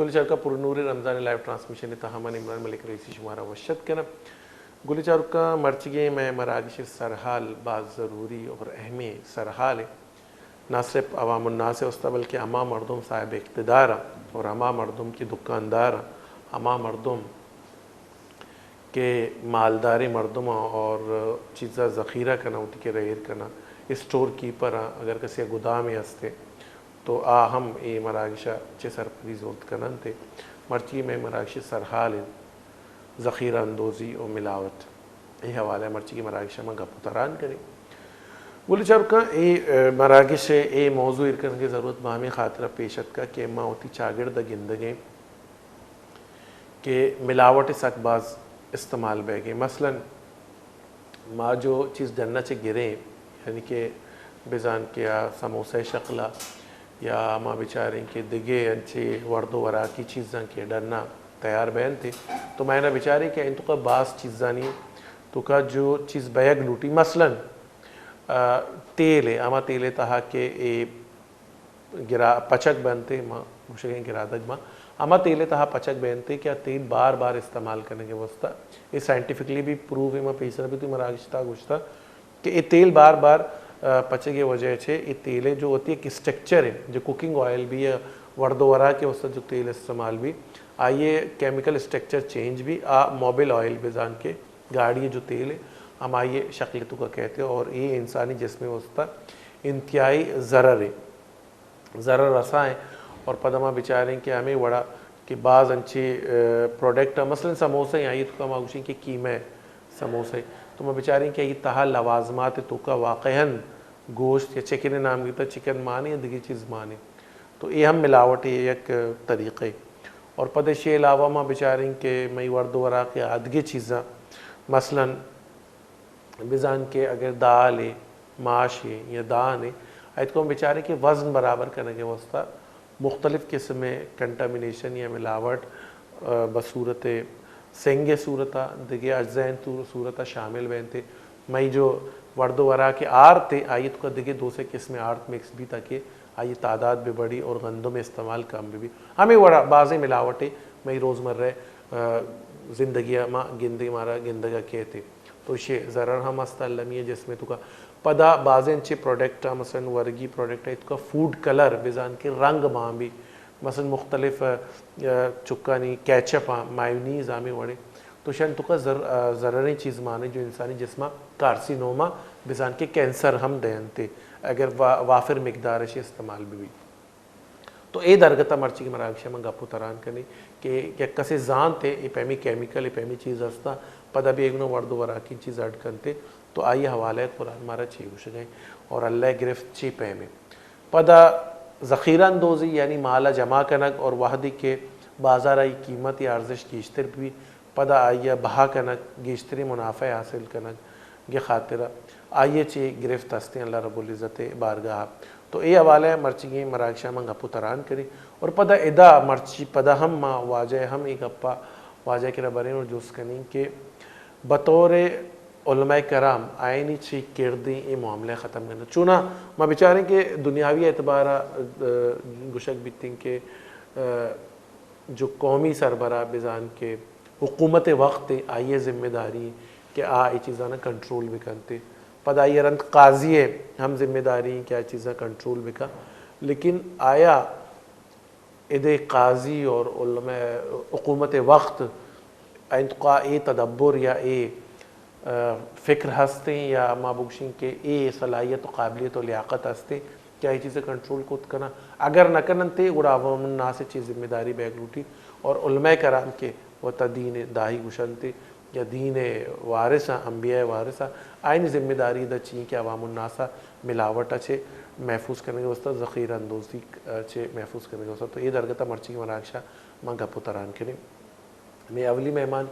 گل چاروکاں، پر نور رمضان live transmission ءِ تہا من عمران ملک رئیسی شمارا وش اتک کناں۔ گل چاروکاں، مرچیگیں مئے مراگش ءِ سرحال باز ضروری اور اہمیں سرحالے، نہ صرف عوام الناس ءِ واسطہ بلکہ ہما مردم صاحب اقتدار آں اور ہما مردم کہ دکاندار آں، ہما مردم کہ مالداریں مردم آں اور چیزاں ذخیرہ کناں، وتی کرا ایر کناں، اسٹور کیپر آں، اگر کسے ءَ گدامے ہستیں تو آ ہم اے مراگش ءَ چہ سرپدی زرت کن انت۔ مرچی مئے مراگش ءِ سرحال انت ذخیرہ اندوزی و ملاوٹ۔ اے حوالہ ءَ مرچی مراگش ءَ ما گپ و تران کنیں۔ گل چاروکاں، اے، اے، مراگش ءِ اے موضوع ایر کنگ ءِ ضرورت ما ہمے خاطر ءَ پیش اتکگ کہ ما وتی چاگرد ءَ گندگ ءَ ایں کہ ملاوٹ سک باز استعمال بیگ ءَ۔ مثلاً ما جو چیز ڈن ءَ چہ گریں، یعنی کہ بزان کہ آ سموسہ ءِ شکل ءَ یا ما بچاریں کہ دگہ انچیں ورد و وراکی چیزاں کہ ڈن ءَ تیار بینت، تو ما اینا بچاریں کہ آئی توکا باز چیزانی توکا جو چیز بیگ لوٹی، مثلاً، آ، تیل ءِ، ہما تیل ءِ تہا کہ اے گرا-، پچگ بنت، ما گوشگیں گرادگ ما ہما تیل ءِ تہا پچگ بنت کہ آ تیل بار بار استعمال کنگ ءِ واسطہ، اے سائنٹیفکلی بھی پروف ہے، ما پیسر بھی تو مراگش ءِ تہا گوشتا کہ اے تیل بار بار، آ، پچگ ءِ وجہ چہ اے تیل ءِ جو وتی ایک اسٹرکچر ہے، جو کوکنگ آئل بھی ہے، ورد و وراک ءِ واسطہ جو تیل استعمال بھی، آئی ءِ کیمیکل اسٹرکچر چینج بھی، آ موبل آئل بزان کہ گاڑی ءِ جو تیل ہے، ہمائی ءِ شکل توکا کئیت اور اے انسانی جسم ءِ واسطہ انتہائی ضرر ہے۔ ضرر رسا ہیں۔ اور پدا ما بچاریں کہ ہمے وڑا کہ باز انچیں، آ، پروڈکٹ، مثلاً سموسہ ہیں، آئی توکا ما گوشیں کہ قیمہ سموسہ، تو ما بچاریں کہ آئی تہا لوازمات توکا واقعاً گوشت یا چکن نام گیتا، چکن مانے یا دگہ چیز مانے، تو اے ہم ملاوٹ ہے یک طریقے۔ اور پدا اشی علاوہ ما بچاریں کہ مئی ورد و وراک یا دگہ چیزاں، مثلاً بزان کہ اگر دال ہے، ماش ہے یا دان ہے، آئی توکا بچاریں کہ وزن برابر کنگ ءِ واسطہ مختلف قسم ءِ کنٹامینیشن یا ملاوٹ، آ، بصورت سنگ ءِ صورت ءَ، دگہ اجزاء ءِ تو-، صورت ءَ شامل بینت۔ مئی جو ورد و وراک آرت ہے، آئی توکا دگہ دو سے قسم آرت مکس بیتا کہ آئی تعداد بہ بڑی اور گندم استعمال کم بہ بی۔ ہمے وڑا بازیں ملاوٹے مئی روزمرہ، آ، زندگی ءَ ما گندیں، مارا گندگ ءَ کیت۔ تو ایشی ضرر ہم است المی ءَ جسم ءِ توکا۔ پدا بازیں انچیں پروڈکٹ ءَ، مثلاً ورگی پروڈکٹ ءَ، اتکا فوڈ کلر بزان کہ رنگ مان بی، مثلاً مختلف، آ، چکانی کیچپ آں، مایونیز آں، ہمے وڑیں۔ تو شان توکا ضر-، آ، ضرریں چیز مانے جو انسانی جسم ءَ کارسینوما بزان کہ کینسر ہم دینتے، اگر وا-، وافر مقدار اشی استعمال بہ بی۔ تو اے درگت ءَ مرچی کہ مراگش ءَ من گپ و تران کنی کہ یک کسے زانت اے پیمی کیمیکل، اے پیمی چیز ہستا، پدا بیگنو ورد و وراکی چیز اڈ کنتے، تو آئی حوالہ ءَ قرآن مارا چی گوشگئے اور اللہ ءِ گرفت چی پیمیں۔ پدا ذخیرہ اندوزی یعنی مال ءَ جمع کنگ اور وہدی کہ بازار ءَ آئی قیمت یا ارزش گیشتر بی، پدا آئی ءَ بہا کنگ، گیشتریں منافع حاصل کنگ ءِ خاطر ءَ آئی ءَ چے گرفت ہستیں اللہ رب العزت ءِ بارگاہ ءَ۔ تو اے حوالہ ءَ مرچیگیں مراگش ءَ من گپ و تران کنیں اور پدا ادا مرچی پدا ہم ما واجہ ءَ ہم اے گپ ءَ واجہ ءِ کرا بریں اور جست کنیں کہ بطور علماء کرام آیانی چے کردیں اے معاملہ ءَ ختم کنگ۔ چوناں ما بچاریں کہ دنیاوی اعتبار ءَ، ءَ، گوشگ بیتیں کہ، ءَ، جو قومی سربراہ بزان کہ حکومت وقت ءِ آئی ءِ ذمہ داری کہ آ اے چیزاں کنٹرول بکنت۔ پدا آئی ءَ رند قاضی ءِ ہم ذمہ داری کہ آ چیزاں کنٹرول بکن۔ لیکن آیا ادے قاضی اور علماء حکومت وقت انتقا اے تدبر یا اے، آ، فکر ہستیں یا ما بگوشیں کہ اے صلاحیت و قابلیت و لیاقت ہستیں کہ آئی چیزیں کنٹرول کت کناں؟ اگر نہ کننتے گڑا عوام الناس چی ذمہ داری بیگ لوٹی اور علماء کرام کہ وتا دین داہی گوشنتے یا دین وارث آں، انبیاء وارث آں، آئینی ذمہ داری دا چی کہ عوام الناس ملاوٹ چے محفوظ کنگے واسطہ، ذخیرہ اندوزی چے محفوظ کنگے واسطہ۔ تو اے درگتا مرچی مراگشا ما گپ و تران کنیں۔ مئے اولی مہمان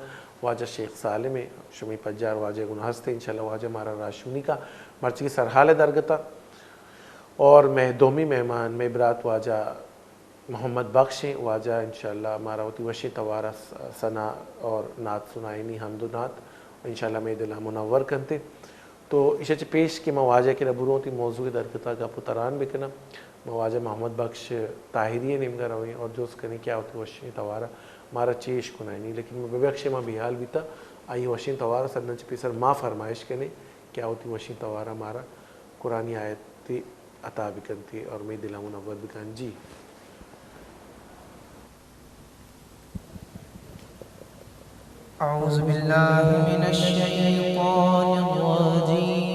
واجہ شیخ سالم ایں، شمے پجار واجہ گون ہست ایں، انشاءاللہ واجہ مارا راہشونی کا مرچی سرحال درگتا۔ اور مئے دومی مہمان مئے برات واجہ محمد بخش ایں، واجہ انشاءاللہ مارا وتی وشیں توارا ثنا اور نعت سنائینی، حمد و نعت، انشاءاللہ مئے دلا منور کنتے۔ تو ایشا چہ پیش کہ ما واجہ کرا بروں وتی موضوع درگتا گپ و تران بکناں، ما واجہ محمد بخش طاہری ءِ نیمگا رویں اور جست کنیں کہ آ وتی وشیں توارا مارا چے اشکنائینی، لیکن ببخشے ما بیحال بیتا، آئی وشیں توارا سداں چہ پیسر ما فرمائش کنیں کہ آ وتی وشیں توارا مارا قرآنی آیتے عطا بکنتی اور مئے دلاں منور بکن۔ جی۔ أعوذ بالله من الشيطان الرجيم.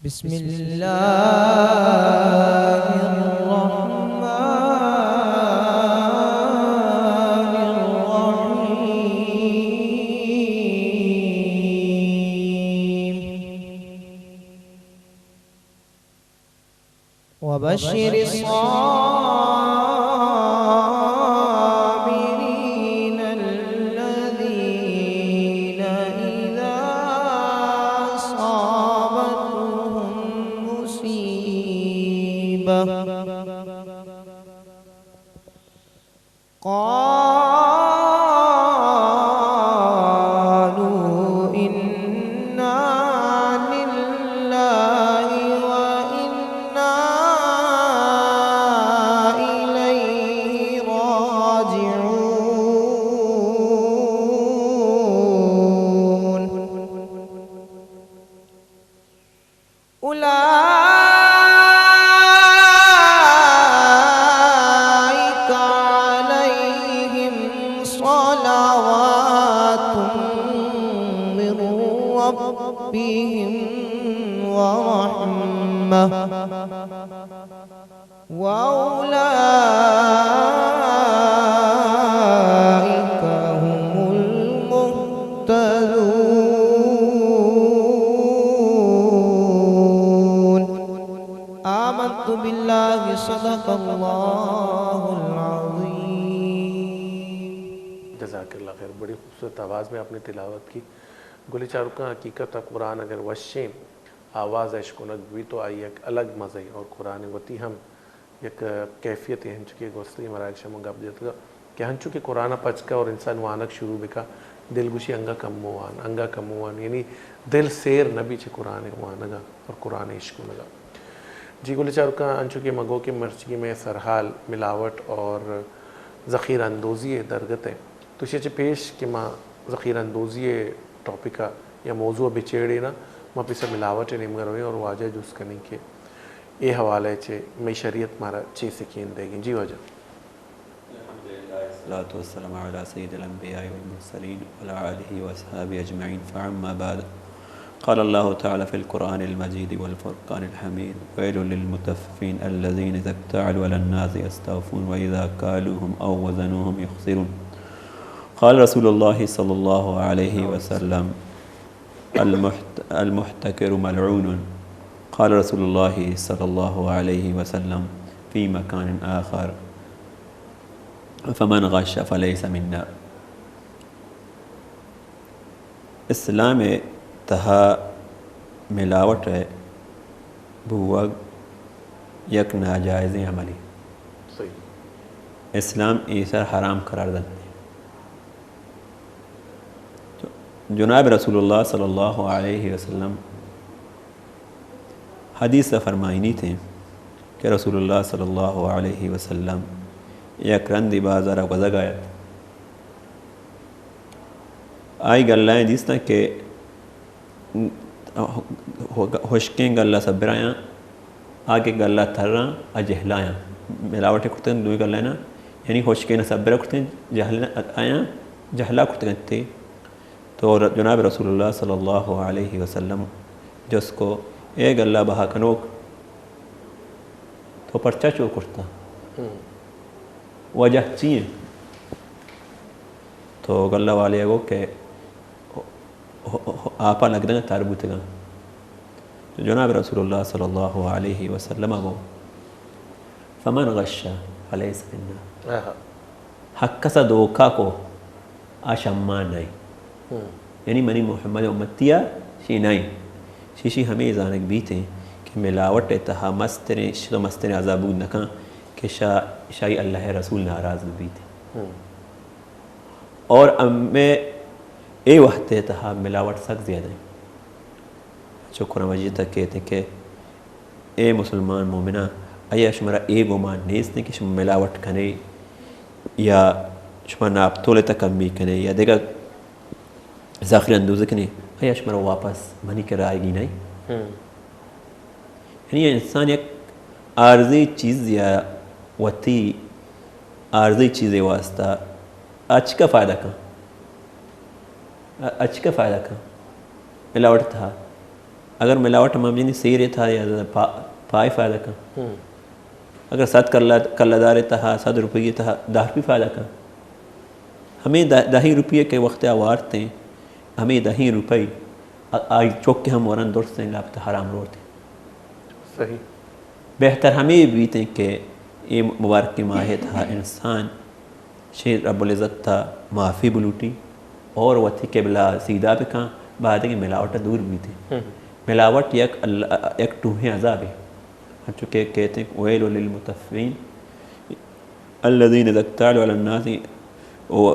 بسم الله الرحمن الرحيم. وبشر الصابرين الذين إذا أصابتهم مصيبة قالوا إنا لله وإنا إليه راجعون. أولئك عليهم صلوات من ربهم ورحمة وأولئك هم المهتدون. آمنت بالله، صدق الله العظيم. جزاک اللہ خیر، بڑی خوبصورت آواز میں آپ نے تلاوت کی۔ گل چاروکاں، حقیقت ءَ قرآن اگر وشیں آواز ءَ اشکنگ بہ بیت تو آئی یک الگ مزہ اور قرآن وتی ہم یک کیفیت انچو کہ گوستگیں مراگش ءَ من گپ جتگ کہ انچو کہ قرآن ءَ پچ کا اور انسان وانگ شروع بکا، دل گوشی انگا کمو وان، انگا کمو وان، یعنی دل سیر نہ بی چہ قرآن ءِ وانگ ءَ اور قرآن ءِ اشکنگ ءَ۔ جی گل چاروکاں، انچو کہ ما گو کہ مرچی مئے سرحال ملاوٹ اور ذخیرہ اندوزی ءِ درگت ءَ، تو ایشی ءَ چہ پیش کہ ما ذخیرہ اندوزی ءِ ٹاپک ءَ یا موضوع ءَ بچیڑیناں، ما پیسر ملاوٹ ءِ نیمگ ءَ رویں اور واجہ ءَ جست کنیں کہ اے حوالہ ءَ چہ مئے شریعت مارا چے سکین دیگ ءَ؟ جی واجہ۔ الحمدللہ، الصلاة والسلام علی سید الانبیاء والمرسلین وعلی آلہ واصحابہ اجمعین، فاما بعد۔ قال الله تعالى في القرآن المجيد والفرقان الحميد: ويل للمطففين الذين إذا اكتالوا على الناس يستوفون وإذا كالوهم أو وزنوهم يخسرون. قال رسول الله صلى الله عليه وسلم: المحت-، المحتكر ملعون. قال رسول الله صلى الله عليه وسلم في مكان آخر: فمن غش فليس منا. اسلام ءِ تہا ملاوٹ ءِ بوگ یک ناجائزیں عملے۔ صحیح۔ اسلام اے سر حرام قرار دنت۔ جناب رسول اللہ صلی اللہ علیہ وسلم حدیث ءَ فرمائینیت کہ رسول اللہ صلی اللہ علیہ وسلم یک رندے بازار ءَ گوزگ ءَ ات۔ آئی گلائیں دیستاں کہ ہشکیں گلہ سبرایاں، آ کہ گلہ تراں آ جہلایاں، ملاوٹ کرتگ دوئیں گلہ نا، یعنی ہشکیں سبرا کرتگ جہل آیاں، جہلا کرتگ انت۔ تو ر-، جناب رسول اللہ صلی اللہ علیہ وسلم جست کو، اے گلہ بہا کنوک، تو پرچا چو کرتا؟ ہم۔ وجہ چی انت؟ تو گلہ والے گو کہ ہو-، ہو-، ہو-، آپا لگدگاں تر بوتگاں۔ تو جناب رسول اللہ صلی اللہ علیہ وسلم گو، فمن غش فلیس منا۔ آہا۔ ہر کس ءَ دھوکہ کو، آ شہ ما نہ انت۔ ہم۔ یعنی منی محمد امتی ءَ شی نہ انت۔ شیشی ہمے زانگ بیت انت کہ ملاوٹ ءِ تہا مستریں، شد ءُ مستریں عذاب بوت نہ کن کہ شا-، شاہی اللہ ءِ رسول ناراض بہ بیت۔ ہم۔ اور ہمے اے وقت ءِ تہا ملاوٹ سک زیادہ انت۔ چو قرآن مجید ءَ کہتے کہ اے مسلمان مومناں، آیا شمارا اے گمان نیست کہ شما ملاوٹ کنے یا شما ناپ تول ءَ کمی کنے یا دگہ ذخیرہ اندوزی کنے، آیا شمارا واپس منی کرا آئیگی نہیں؟ یعنی انسان یک عارضی چیز یا وتی عارضی چیزے واسطہ اچکا فائدہ کن، اچکا فائدہ کن ملاوٹ تہا۔ اگر ملاوٹ ممنی سیرے تہا یا پا-، پائے فائدہ کن۔ اگر صد کلہ، کلہ دارے تہا، صد روپیے تہا دہ روپی فائدہ کن۔ ہمے دہ، دہیں روپیے کہ وقت آ وارتیں، ہمے دہیں روپی آ-، آئی چک ہم ورن درستیں لاپت حرام روتیں۔ صحیح۔ بہتر ہمے بیتیں کہ اے مبارکیں ماہ تہا انسان شے رب العزت تا معافی بلوٹی اور وتی قبلہ سیدھا بکن، بعد کہ ملاوٹ دور بیتیں۔ ملاوٹ یک اللہ، یک ٹوہیں عذابے۔ ہنچو کہ کہتے ہیں، ویل للمطففین الذین اذا اکتالوا علی الناس، و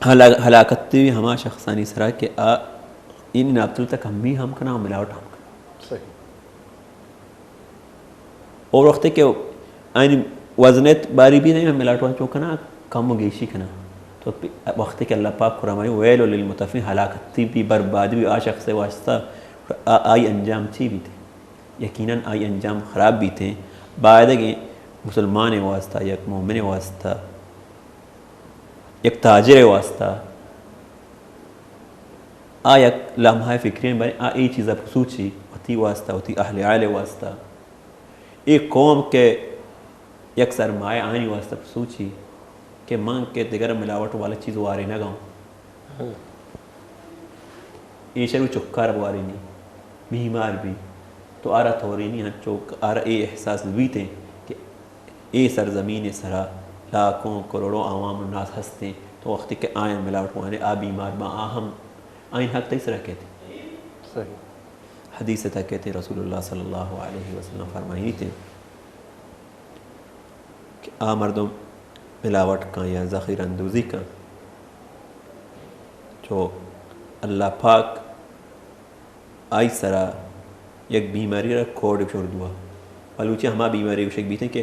ہلا-، ہلاکت بھی ہما شخصانی سرا کہ آ ان ناپتل تک ہمی ہم کنا، ملاوٹ ہم کنا۔ صحیح۔ اور وقت کہ آئین وزنت باری بھی نہیں، ملاوٹ وان چون کنا، کم و گیشی کنا۔ تو پی-، وقت کہ اللہ پاک قرآن میں ویل للمطففین، ہلاکتی بھی، بربادی بھی آ شخص واسطہ، آ-، آئی انجام چی بیتے؟ یقیناً آئی انجام خراب بیتے۔ باید کہ مسلمان واسطہ، یک مومن واسطہ، یک تاجر واسطہ آ یک لمحہ فکریں باریں آ اے چیزا بسوچی، وتی واسطہ، وتی اہل عیال واسطہ، اے قوم کہ یک سرمایہ آنی واسطہ بسوچی کہ من کہ دگر ملاوٹ والا چیز وارے نہ گاؤں۔ ایشر چکار بوارینی، بیمار بی، تو آرا تورینی ہنچو آرا اے احساس بیتیں کہ اے سرزمین سرا لاکھوں کروڑوں عوام الناس ہستیں، تو وقتی کہ آئین ملاوٹ وانے آ بیمار با آ ہم آئین حق تئی سرا کہتے۔ صحیح۔ حدیث تک کہتے رسول اللہ صلی اللہ علیہ وسلم فرمائیتے کہ آ مردم ملاوٹ کن یا ذخیرہ اندوزی کن، چو اللہ پاک آئی سرا یک بیماری را کوڈ شور دوا۔ بلوچی ہما بیماری گوشگ بیتیں کہ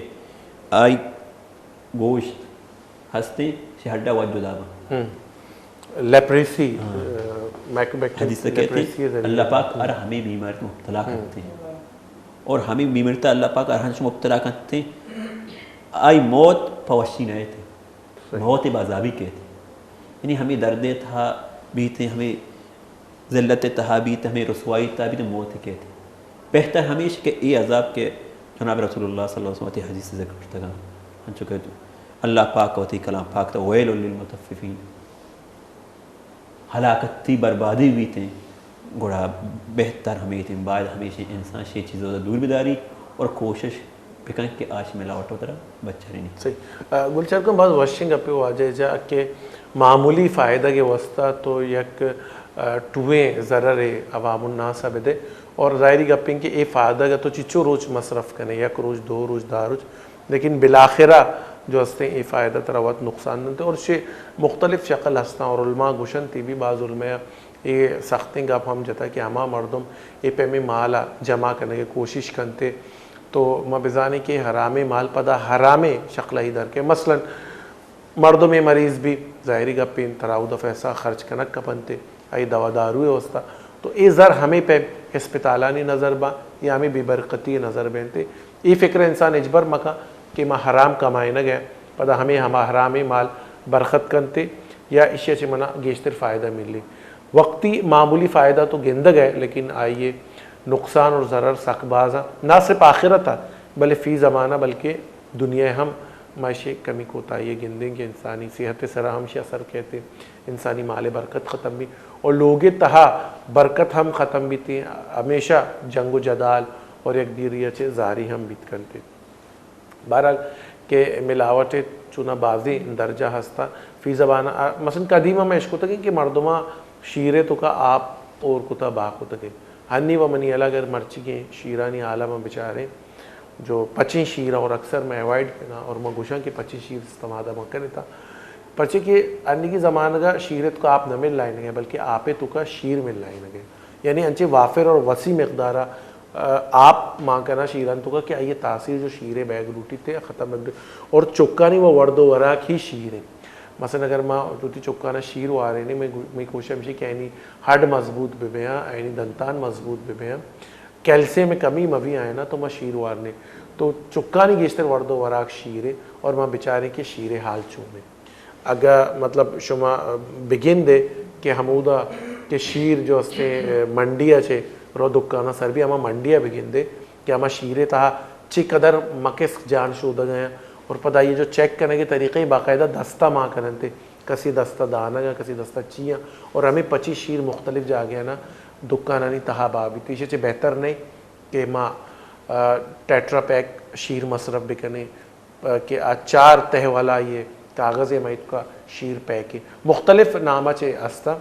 آئی گوشت ہستیں، شی ہڈا وت جدا بن۔ لیپریسی، ہاں۔ آ، میکوبیکٹم حدیث تک کہتے لیپریسی ہے، اللہ پاک ہر ہمیں بیماری مبتلا کرتے ہیں۔ اور ہمیں بیماری تا اللہ پاک ہر ہنچ مبتلا کرتے ہیں۔ آئی موت پوشی نہ تھے۔ صحیح۔ موت بازابی کہتے ہیں۔ یعنی ہمیں درد تہا بیتے، ہمیں ذلت تہا بیت، ہمیں رسوائی تہا بیت، موت کہتے۔ بہتر ہمیش کہ اے عذاب کہ جناب رسول اللہ صلی اللہ علیہ وسلم وتی حدیث ذکر کرتگا، انچو کہ اللہ پاک وتی کلام پاک تا، ویل للمطففین، ہلاکتی بربادی بیتیں، گڑا بہتر ہمیتیں، باید ہمیشیں انسان شے چیزوں دور بداری اور کوشش بکن کہ آش ملاوٹ و ترا بچارینی۔ صحیح۔ آ، گل چرکن باز وشیں گپے واجہ جا کہ معمولی فائدہ کے واسطہ تو یک، آ، ٹوئیں ضرر عوام الناس بدے اور ظاہری گپیں کہ اے فائدہ کا تو چچو روچ مصرف کنے، یک روچ، دو روچ، دہ روچ، لیکن بالاخرہ جو ہستیں اے فائدہ ترا وت نقصان دنتے اور شے مختلف شکل ہستاں اور علماء گوشنتی بھی، بعض علماء اے سختیں گپ ہم جتا کہ ہما مردم اے پیمیں مال جمع کنگے کوشش کنتے تو ما بزانیں کہ حرامیں مال پدا حرامیں شکلہ ہی در کے۔ مثلاً مردمے مریض بی، ظاہری گپیں ترا اودا پیسہ خرچ کنگ کپنتے، آئی دوا داروئے واسطہ، تو اے زر ہمے پیم ہسپتالانی نظر باں یا ہمے بے برکتی نظر بینتے۔ اے فکر انسان ہچبر مکا کہ ما حرام کمائینگ ء پدا ہمے ہما حرامیں مال برخت کنتے یا اشیا چہ منا گیشتر فائدہ ملی۔ وقتی معمولی فائدہ تو گندگ ء، لیکن آئی نقصان اور ضرر سک باز آں، نہ صرف آخرت ء بلے فی زمانہ بلکہ دنیا ء ہم ما ایشی کمی کوتاہی ء گندیں کہ انسانی صحت ء سرا ہم شی اثر کیت، انسانی مال ء برکت ختم بیت اور لوگ ء تہا برکت ہم ختم بیت، ہمیشہ جنگ و جدال اور یک دیری ء چہ زاری ہم بیت کنت۔ بہرحال کہ ملاوٹ ء چونا بازیں درجہ ہستاں۔ فی زبان، آ، مثلاً قدیم ء ما اشکتگیں کہ مردماں شیر ء توکا آپ اور کتا بہا کتگیں۔ ہنی و منی ہیالا اگر مرچیگیں شیرانی حالا ما بچاریں، جو پچیں شیر اور اکثر میں اوائڈ کناں اور ما گوشاں کہ پچیں شیر استعمال مہ کنیں تا، پرچے کہ انیگی زمانگا شیر ء توکا آپ نہ مل لائنگے بلکہ آپ ء توکا شیر مل لائنگے۔ یعنی انچیں وافر اور وسیع مقدار ءَ، آ، آپ مان کناں شیران توکا کہ آئی ءِ تاثیر جو شیر ءِ بیگ لوٹیت ءُ ختم بہ بیت۔ اور چکانی و ورد و وراک ہی شیر انت۔ مثلاً اگر ما وتی چکاناں شیر وارینیں، مئے گو-، مئے کوشش ہمیش انت کہ آیانی ہڈ مضبوط بہ بیاں، آیانی دنتان مضبوط بہ بیاں، کیلشیم ءِ کمی مہ بی آیانا، تو ما شیر وارنیں۔ تو چکانی گیشتر ورد و وراک شیر انت اور ما بچاریں کہ شیر ءِ حال چون انت۔ اگہ مطلب شما بگندے کہ ہمودا کہ شیر جو استیں منڈی ءَ چہ رو دکاناں سر بی، ہما منڈی ءَ بگندے کہ ہما شیر ءِ تہا چی قدر مکسک جان شودگ ءَ انت اور پدا آئی ءِ جو چیک کنگ ءِ طریقہ باقاعدہ دستا مان کننت، کسی دستا دانگ ءَ، کسی دستا چی ءَ، اور ہمے پچی شیر مختلف جاگہاں دکانانی تہا بہا بیت۔ ایشی چہ بہتر نہ انت کہ ما، آ، ٹیٹرا پیک شیر مصرف بکنیں، کہ آ چار تہ والا یہ کاغذ ہے، ہمائی توکا شیر پیک ہے، مختلف نام ءَ چہ ہستا۔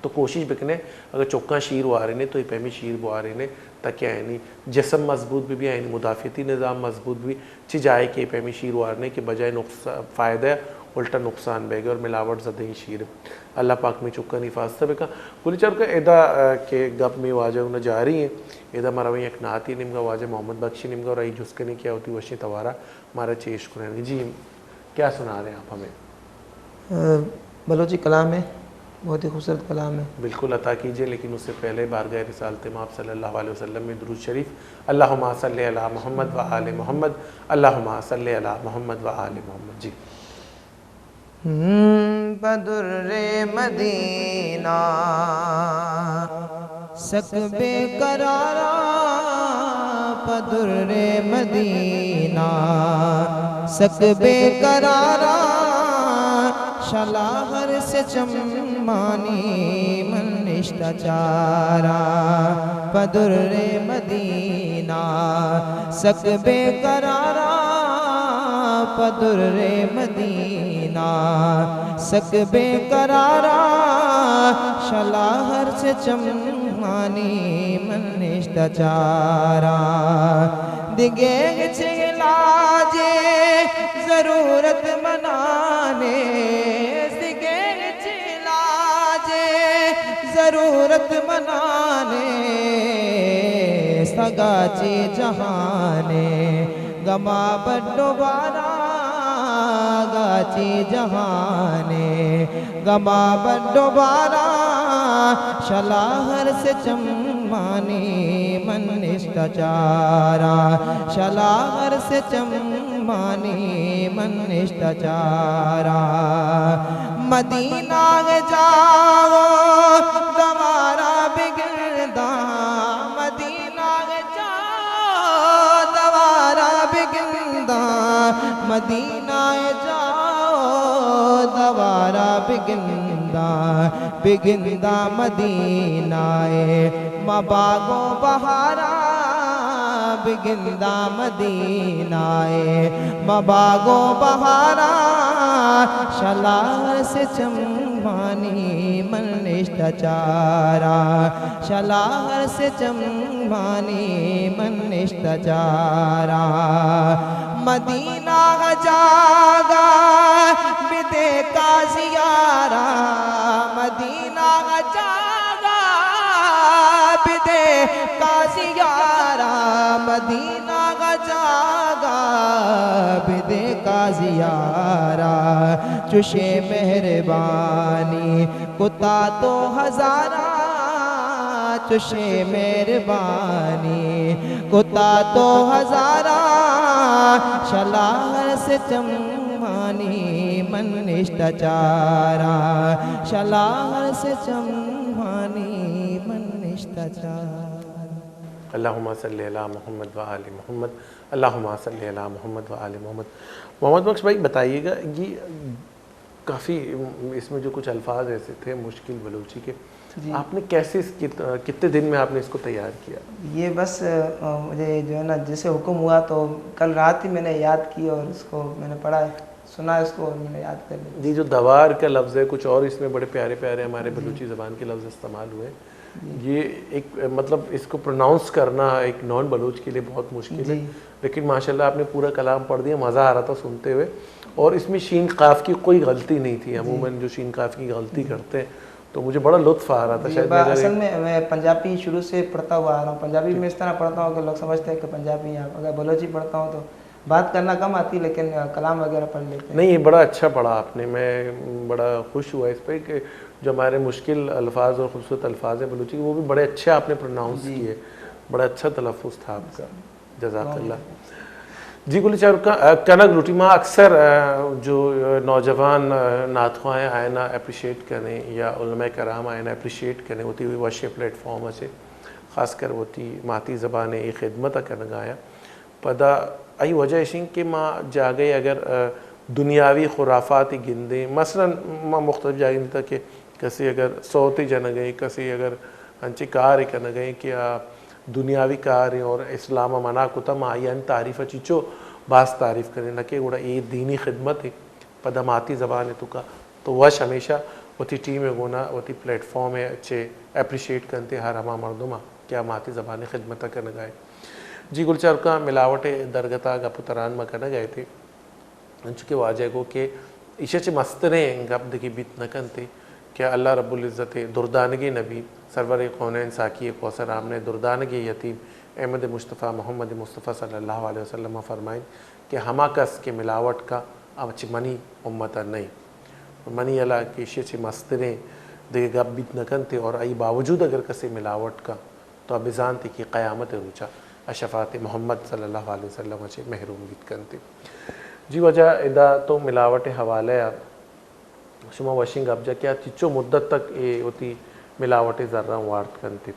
تو کوشش بکنے، اگر چکاں شیر وارنے تو یہ پیمی شیر بوارنے، تاکہ آیانی جسم مضبوط بہ بی، آیانی مدافعتی نظام مضبوط بہ بی۔ چی جائے کہ یہ پیمی شیر وارنے کہ بجائے نقص-، فائدہ الٹا نقصان بیگے اور ملاوٹ زدہ ہی شیر۔ اللہ پاک مئے چکانی حفاظت بکا۔ گلی چار کا ادا، آ، کہ گپ مئے واجہ انہا جاری ہیں، ادا ما رویں یک نعتی نیمگا، واجہ محمد بخشی نیمگا، اور آئی جست کنیں کہ آ وتی وشیں توارا مارا چیش کنیں۔ جی، کیا سنا رہے ہیں آپ ہمیں؟ آ، بلوچی کلام ہے، بہت ہی خوبصورت کلام ہے۔ بالکل عطا کیجئے، لیکن اس سے پہلے بارگاہ رسالت مآب صلی اللہ علیہ وسلم میں درود شریف، اللہم صل علی محمد و آل محمد، اللہم صل علی محمد و آل محمد۔ جی۔ ہم، پہ در مدینہ سک بے قرارا، پہ در مدینہ سک بے قرارا، شلاہر سے چمانی من نشتہ چارا، پہ در مدینہ سک بے قرارا، پہ در مدینہ سک بے قرارا، شلاہر سے چمانی من نشتہ چارا۔ دگہ چہ علاجے ضرورت منانے، دگہ چہ علاجے ضرورت منانے، سگا چہ جہانے گما بڈو بارا، گا چہ جہانے گما بڈو بارا، شلاہر سے چمانی من نشتہ چارا، شلاہر سے چمانی من نشتہ چارا۔ مدینہ جاؤ دوارا بگنداں، مدینہ جاؤ دوارا بگنداں، مدینہ جاؤ دوارا بگنداں، بگنداں مدینہ ءِ ما باگ و بہارا، بگنداں مدینہ ءِ ما باگ و بہارا، شلاہر سے چمانی من نشتہ چارا، شلاہر سے چمانی من نشتہ چارا۔ مدینہ جاگا بدے قاضی یارا، مدینہ جاگا بدے قاضی یارا، مدینہ جاگا بدے قاضی یارا، چوشیں مہربانی کتا تو ہزارا، چوشیں مہربانی کتا تو ہزارا، شلاہر سے چمانی من نشتہ چارا، شلاہر سے چمانی من نشتہ چارا۔ اللہم صل علی محمد و آل محمد، اللہم صل علی محمد و آل محمد۔ محمد بخش بھائی، بتائیے گا، یہ کافی، اس میں جو کچھ الفاظ ایسے تھے مشکل بلوچی کے، جی۔ آپ نے کیسے اس کت-، کتنے دن میں آپ نے اس کو تیار کیا؟ یہ بس، آ، مجھے جو ہے نا، جیسے حکم ہوا تو کل رات ہی میں نے یاد کی اور اس کو میں نے پڑھا، سنا اس کو اور میں نے یاد کر لیا۔ جی، جو دوار کا لفظ ہے، کچھ اور اس میں بڑے پیارے پیارے ہمارے، جی، بلوچی زبان کے لفظ استعمال ہوئے ہیں۔ جی۔ یہ ایک، مطلب، اس کو پروناؤنس کرنا ایک نان بلوچ کے لیے بہت مشکل ہے، جی۔ لیکن ماشاءاللہ آپ نے پورا کلام پڑھ دیا، مزہ آ رہا تھا سنتے ہوئے۔ اور اس میں شین قاف کی کوئی غلطی نہیں تھی۔ جی۔ عموماً جو شین قاف کی غلطی، جی، کرتے ہیں تو مجھے بڑا لطف آ رہا تھا، جی، شاید با-، میں نے اصل میں میں پنجابی شروع سے پڑھتا ہوا آ رہا ہوں۔ پنجابی میں اس طرح پڑھتا ہوں کہ لوگ سمجھتے ہیں کہ پنجابی ہیں۔ اگر بلوچی پڑھتا ہوں تو بات کرنا کم آتی، لیکن کلام وغیرہ پڑھ لیتے ہیں۔ نہیں، یہ بڑا اچھا پڑھا آپ نے، میں بڑا خوش ہوا اس پہ کہ جو ہمارے مشکل الفاظ اور خوبصورت الفاظ ہیں بلوچی کے، وہ بھی بڑے اچھے آپ نے پروناؤنس جی۔ کیے، بڑا اچھا تلفظ تھا آپ کا۔ جزاک اللہ۔ جی گل چاروکاں، کنگ لوٹی، ما اکثر جو نوجوان نعت خواہ آئینا اپریشیٹ کنیں یا علماء کرام آئینا اپریشیٹ کنیں، وتی وشیں پلیٹ فارم ءَ چہ، خاص کر وتی ماتی زبان ءِ خدمت ءَ کنگ آیاں۔ پدا آئی وجہ ایشیں کہ ما جاگہے اگر دنیاوی خرافات گندیں، مثلاً ما مختلف جاگہے دیتا کہ کسے اگر سوتے جنگ ءَ، کسے اگر انچیں کارے کنگ ءَ کہ آ دنیاوی کارے اور اسلام ءَ منع کتا، ما آئی ءِ تعریف ءَ چیچو باز تعریف کنیں، نہ کہ گڑا اے دینی خدمت ءَ پدا ماتی زبان ءِ توکا۔ تو وش ہمیشہ وتی ٹیم ءِ گونا وتی پلیٹ فارم ءَ چہ اپریشیٹ کنتے ہر ہما مردم ءَ کہ آ ماتی زبان ءِ خدمت ءَ کنگ ءَ۔ جی گل چاروکاں، ملاوٹ ءِ درگت ءَ گپ ءُ تران ما کنگ ءَ ات۔ انچو کہ واجہ گو کہ ایشی ءَ چہ مستریں گپ دگہ بیت نہ کنت کہ اللہ رب العزت ءِ دردانگیں نبی سرور کونین ساقی کوثر آمنہ ءِ دردانگیں یتیم احمد مصطفیٰ محمد مصطفیٰ صلی اللہ علیہ وسلم ءَ فرمائیں کہ ہما کس کہ ملاوٹ کا، آ چہ منی امت ءَ نہ ایں۔ منی ہیال ءَ کہ ایشی ءَ چہ مستریں دگہ گپ بیت نہ کنت اور آئی باوجود اگر کسے ملاوٹ کا، تو آ بزانت کہ قیامت ءِ روچا آ شفاعت محمد صلی اللہ علیہ وسلم ءَ چہ محروم بیت کنت۔ جی واجہ، ادا تو ملاوٹ ءِ حوالہ ءَ شما وشیں گپ جا کہ آ چچو مدت تک اے وتی ملاوٹ ءِ زراں وارت کنت۔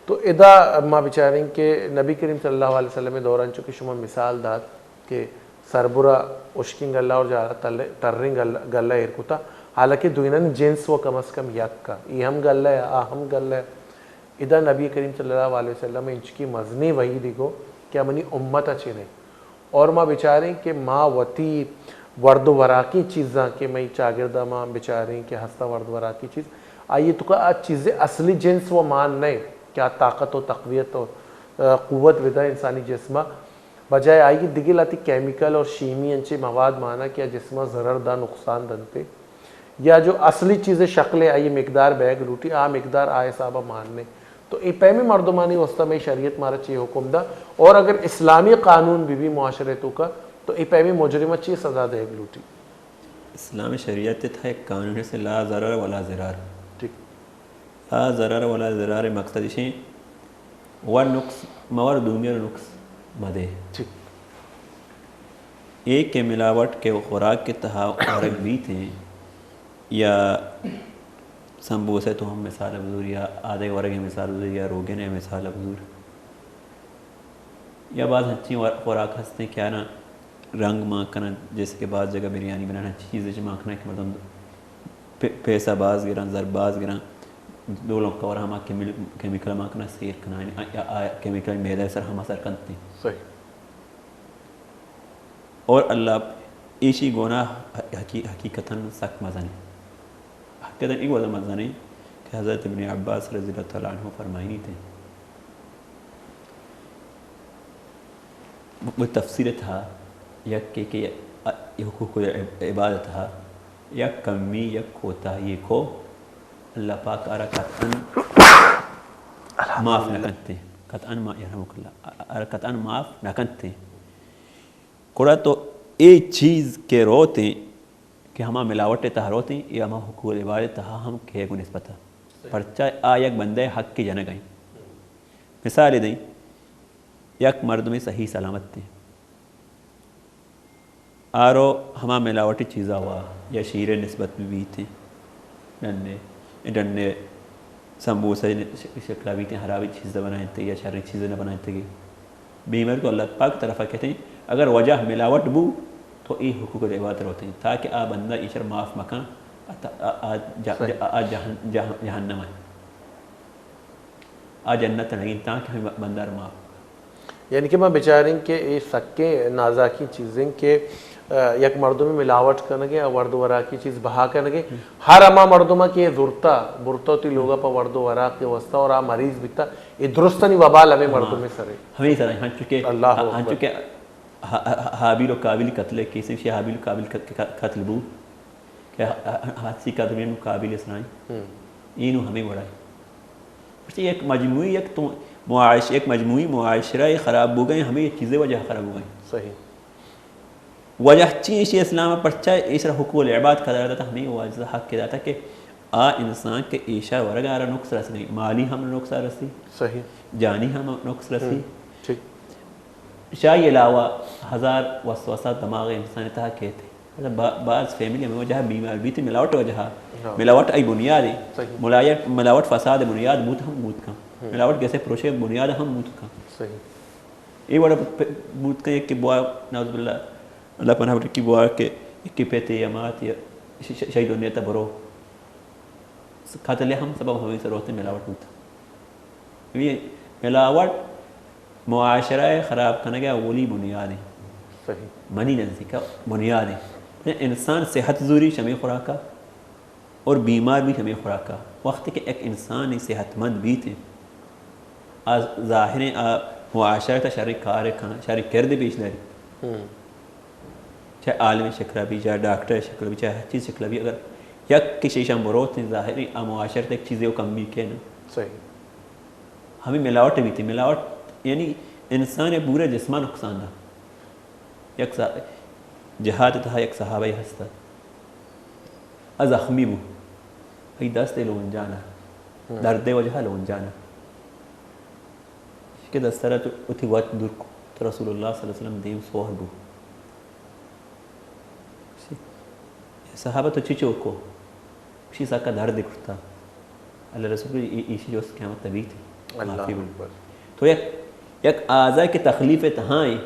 تو ادا ما بچاریں کہ نبی کریم صلی اللہ علیہ وسلم ءِ دوران چو کہ شما مثال دات کہ سربرا اشکیں گلہ اور جالا تل-، تریں گل-، گلہ ایر کتا، حالانکہ دوئینانی جنس و کم از کم یک کا، اے ہم گلہ ءَ، آ ہم گلہ ءَ۔ ادا نبی کریم صلی اللہ علیہ وسلم ءَ انچکی مزنیں وعیدے گو کہ آ منی امت ءَ چہ نہ ایں۔ اور ما بچاریں کہ ما وتی ورد و وراکی چیزاں کہ مئی چاگرد ءَ ما بچاریں کہ ہستاں ورد وراکی چیز، آئی توکا آ چیز اصلی جنس و مان نہ ایں کہ آ طاقت و تقویت و، آ، قوت بدا انسانی جسم ءَ۔ بجائے آئی دگہ لہتے کیمیکل اور شیمی انچیں مواد مانا کہ آ جسم ءَ ضرر دا، نقصان دنتے۔ یا جو اصلی چیز شکل ءَ آئی مقدار بیگ لوٹی، آ مقدار آ حساب ءَ مان نہ ایں۔ تو اے پیمیں مردمانی واسطہ مئی شریعت مارا چے حکم دا؟ اور اگر اسلامی قانون بہ بی معاشرے توکا، تو اے پیمیں مجرم ءَ چے سزا دیگ لوٹی؟ اسلامی شریعت ءِ تہا یک قانون است، لا ضرر ولا ضرار۔ ٹھیک۔ لا ضرر ولا ضرار ءِ مقصد ایشیں، و نقص مور، دومی ءَ نقص مدے۔ ٹھیک۔ اے کہ ملاوٹ کہ خوراک ءِ تہا ورگ بیت ایں، یا سمبوسہ ءِ تو ہم مثال بزور، یا آدگہ ورگ ءِ مثال بزور، یا روگن ءِ مثال بزور، یا بعض ہنچیں ور-، خوراک ہستیں کہ آنا رنگ مان کنن، جیسے کہ بعض جگہ بریانی بنان، ہنچیں چیزے چہ مان کنن کہ مردم پ-، پیسہ باز گراں، زر باز گراں، دو لوگ کور ہما کیمل-، کیمیکل مان کنن، سیر کنن، آ، آ، آ کیمیکل میدہ سر ہما سر کنت۔ صحیح۔ اور اللہ ایشی گناہ حقی-، حقیقتاً سک مزن ایں۔ حقیقتاً اے وجہ مزن ایں کہ حضرت ابن عباس رضی اللہ تعالیٰ عنہ فرمائنی تھے، وہ تفسیر تھا، یک کہ، کہ حقوق العباد تھا، یک کمی، یک کوتاہی کو اللہ پاک آرا قطعاً معاف نہ کنتے، قطعاً ما-، یرحمک اللہ، آرا قطعاً معاف نہ کنتے۔ گڑا تو اے چیز کہ روت ایں، کہ ہما ملاوٹ ءِ تہا روت ایں، اے ہما حقوق العباد ءِ تہا ہم کئیگ ءُ نسبت ءَ۔ پرچا آ یک بندہ ءِ حق ءِ جنگ ءَ ایں۔ مثالے دئیں، یک مردمے صحیح سلامت ایں، آرو ہما ملاوٹی چیزا وا یا شیر ءِ نسبت بہ بیت ایں، ڈن ءِ، ڈن ءِ سمبوسہ ءِ شکلا بیت ایں، حرابیں چیز نہ بنائینتگ یا شریں چیز نہ بنائینتگ۔ بیماری تو اللہ پاک طرفا کئیت ایں، اگر وجہ ملاوٹ بو تو اے حقوق العباد روت ایں تاکہ آ بندہ ایشر معاف مکن، آ، آ، آ جہ-، صحیح۔ آ جہن-، جہن-، جہنم ءَ، آ جنت ءَ نگین تاکہ ہمے بندہ ءَ معاف۔ یعنی کہ ما بچاریں کہ اے سکیں نازاکیں چیزیں کہ، آ، یک مردمے ملاوٹ کنگے، آ ورد وراکی چیز بہا کنگے، ہر ہما مردم ءَ کہ اے زرتا، برتا وتی لوگا پہ ورد و وراک ءِ واسطہ اور آ مریض بیتا، اے درستانی وبال ہمے مردم ءِ سر ایں۔ ہمے سر ایں، ہنچو کہ، اللہ اکبر۔ ہنچو کہ ہا-، ہا-، ہابیل و قابیل قتل ءِ کیس ایں، شی ہابیل و قابیل ق-، ق-، قتل بو کہ ہ-، ہ-، ہنسی قدمیں قابیل ءِ سر ایں۔ ہم۔ اے نوں ہمے وڑا ایں۔ پرچہ یک مجموعی یک تو معاش-، یک مجموعی معاشرہ ءِ خراب بوگا ایں، ہمے چیزے وجہ خراب بوگا ایں۔ صحیح۔ وجہ چی ایں؟ ایشی اسلام ءَ پرچا ایشرا حقوق العباد قرار داتا؟ ہمے واجہ حق داتا کہ آ انسان کہ ایشا ورگا آرا نقص رسگی، مالی ہم نقص رسی، صحیح۔ جانی ہم نقص رسی۔ ہم۔ ٹھیک۔ شاہی علاوہ ہزار وسوسہ دماغ انسان تہا کیت۔ مطلب با-، باز فیملی ہمے وجہ بیمار بیت، ملاوٹ وجہ۔ ہاں۔ ملاوٹ ای بنیاد ایں۔ صحیح۔ ملایٹ-، ملاوٹ فساد بنیاد بوت ہم بوت کن۔ ہم۔ ملاوٹ گیسے پروشے بنیاد ہم بوت کن۔ صحیح۔ اے وڑا پ-، بوت کن کہ بوا، نعوذ باللہ، اللہ پناہ بٹکی بوا کہ یکی پتے یا مات یا ش-، ش-، شہید دنیا تا برو۔ قتل ہم سبب ہمے سر ہوتے ملاوٹ بوتا۔ یہ ملاوٹ معاشرہ ءِ خراب کنگ ءِ اولی بنیاد ایں۔ صحیح۔ منی نزدیک ءَ بنیاد ایں۔ انسان صحت زوری شمے خوراکا اور بیمار بیت ہمے خوراکا۔ وقتی کہ یک انسانے صحت مند بیت، آ ظاہریں آ معاشرہ تا شریں کار کن، شریں کرد پیش داری۔ ہم۔ چاہے عالم شکلا بی، چاہے ڈاکٹر شکلا بی، چاہے ہر چیز شکلا بی، اگر یک کشیشاں بروت، ظاہریں آ معاشرہ تا یک چیزے و کمی کن۔ صحیح۔ ہمے ملاوٹ بیت، ملاوٹ یعنی انسان ءِ پورے جسم ءَ نقصان دا۔ یک سا-، جہاد تہا یک صحابہ ہست ات۔ آ زخمی بو۔ ای دست لونجانا۔ ہم۔ درد وجہ لونجانا۔ کہ دست را تو وتی وت دور کو۔ تو رسول اللہ صلی اللہ علیہ وسلم دیم سوہر بو۔ صحابہ تو چی چوکو؟ گوشی سکا درد کرتا۔ اللہ رسول کو ای-، ایشی جوست قیامت تبیت۔ اللہ معافی بو۔ اکبر۔ تو یک، یک آزا کہ تکلیف تہائیں،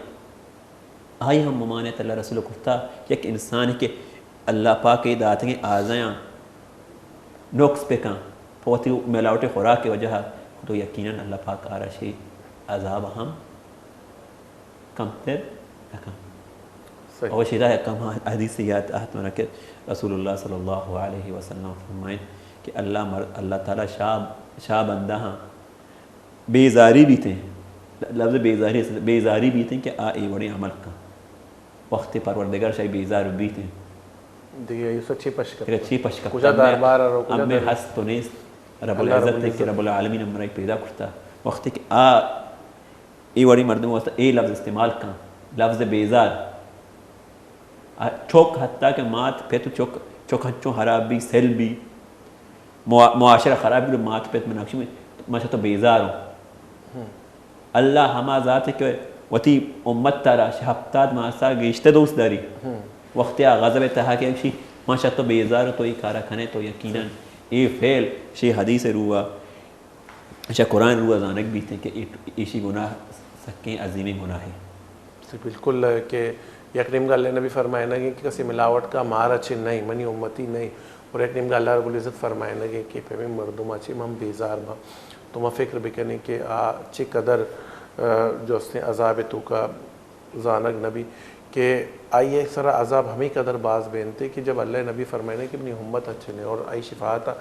آئی ہم ممانعت اللہ رسول کرتا۔ یک انسان کہ اللہ پاک ءِ داتگیں آزایاں نقص بکن، پہ وتی ملاوٹ خوراک وجہ، تو یقیناً اللہ پاک آرا شی عذاب ہم کمتر نہ کن۔ صحیح۔ اور شیدا کم حدیث یاد آت منا کہ رسول اللہ صلی اللہ علیہ وسلم فرمائیں کہ اللہ مر-، اللہ تعالی شاہ، شاہ بندہ ہاں بیزاری بیتیں۔ لفظ بیزاری است، بیزاری بیتیں کہ آ اے وڑیں عمل کن۔ وقت پروردگار شاہی بیزار بیتیں۔ دیگہ ایسا چی پشکت؟ دیگہ چی پشکت؟ کجا دربار رو، کجا ہمیں دربار؟ ہست تو نیست۔ رب اللہ رب العزت کہ العزت۔ رب العالمین ہمراہی پیدا کرتا۔ وقتی کہ آ اے وڑی مردم واسطہ اے لفظ استعمال کن، لفظ بیزار۔ آ، چک حتیٰ کہ مات پت چک، چک ہنچو خراب بی، سل بی، موا-، معاشرہ خراب بی، مات پت من اکشی من شہ تو بیزار ہوں۔ ہم۔ اللہ ہما ذات کہ وتی امت ترا شہ ہفتاد ماہ سا گیشتر دوست داری۔ ہم۔ وقتی آ غضب تہا کہ اکشی من شہ تو بیزار ہوں، تو ای کارا کنے تو یقیناً ہم۔ اے فعل شی حدیث روح چہ قرآن روح زانگ بیت کہ ای-، ایشی گناہ سکیں عظیمیں گناہے۔ جی بالکل، کہ یک نیمگا اللہ نبی فرمائنگ کہ کسی ملاوٹ کا مارا چہ نہیں، منی امتی نہیں، اور یک نیمگا اللہ رب العزت فرمائنگ کہ پیمیں مردما چہ من بیزار باں۔ تو ما فکر بکنیں کہ آ چہ قدر، آ، جو استیں عذاب توکا زانگ نہ بی کہ آئی ء سرا عذاب ہمے قدر باز بینتے کہ جب اللہ ء نبی فرمائنے کہ منی امت اچنے اور آئی شفاعت ء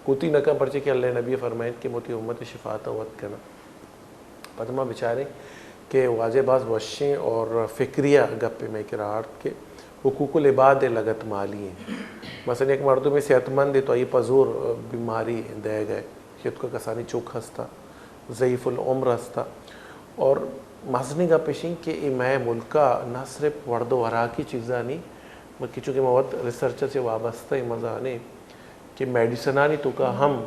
کوتی نہ کن، پرچے کہ اللہ ء نبی فرمائن کہ من وتی امت ء شفاعت ء وت کناں۔ پد ما بچاریں کہ واجہ باز وشیں اور فکریہ گپے مئے کرا آرت کہ حقوق العباد ء لگت مالی ہیں۔ مثلاً یک مردمے صحت مند ہے تو آئی پہ زور بیماری دئیگ ء کہ تو کسانی چک ہستا، ضعیف العمر ہستا۔ اور مزنیں گپ اش انت کہ اے مئے ملک ء نہ صرف ورد و وراکی چیزانی، بلکہ چونکہ ما وت ریسرچ ء چہ وابستہ ایں، ما زانیں کہ میڈیسنانی توکا ہم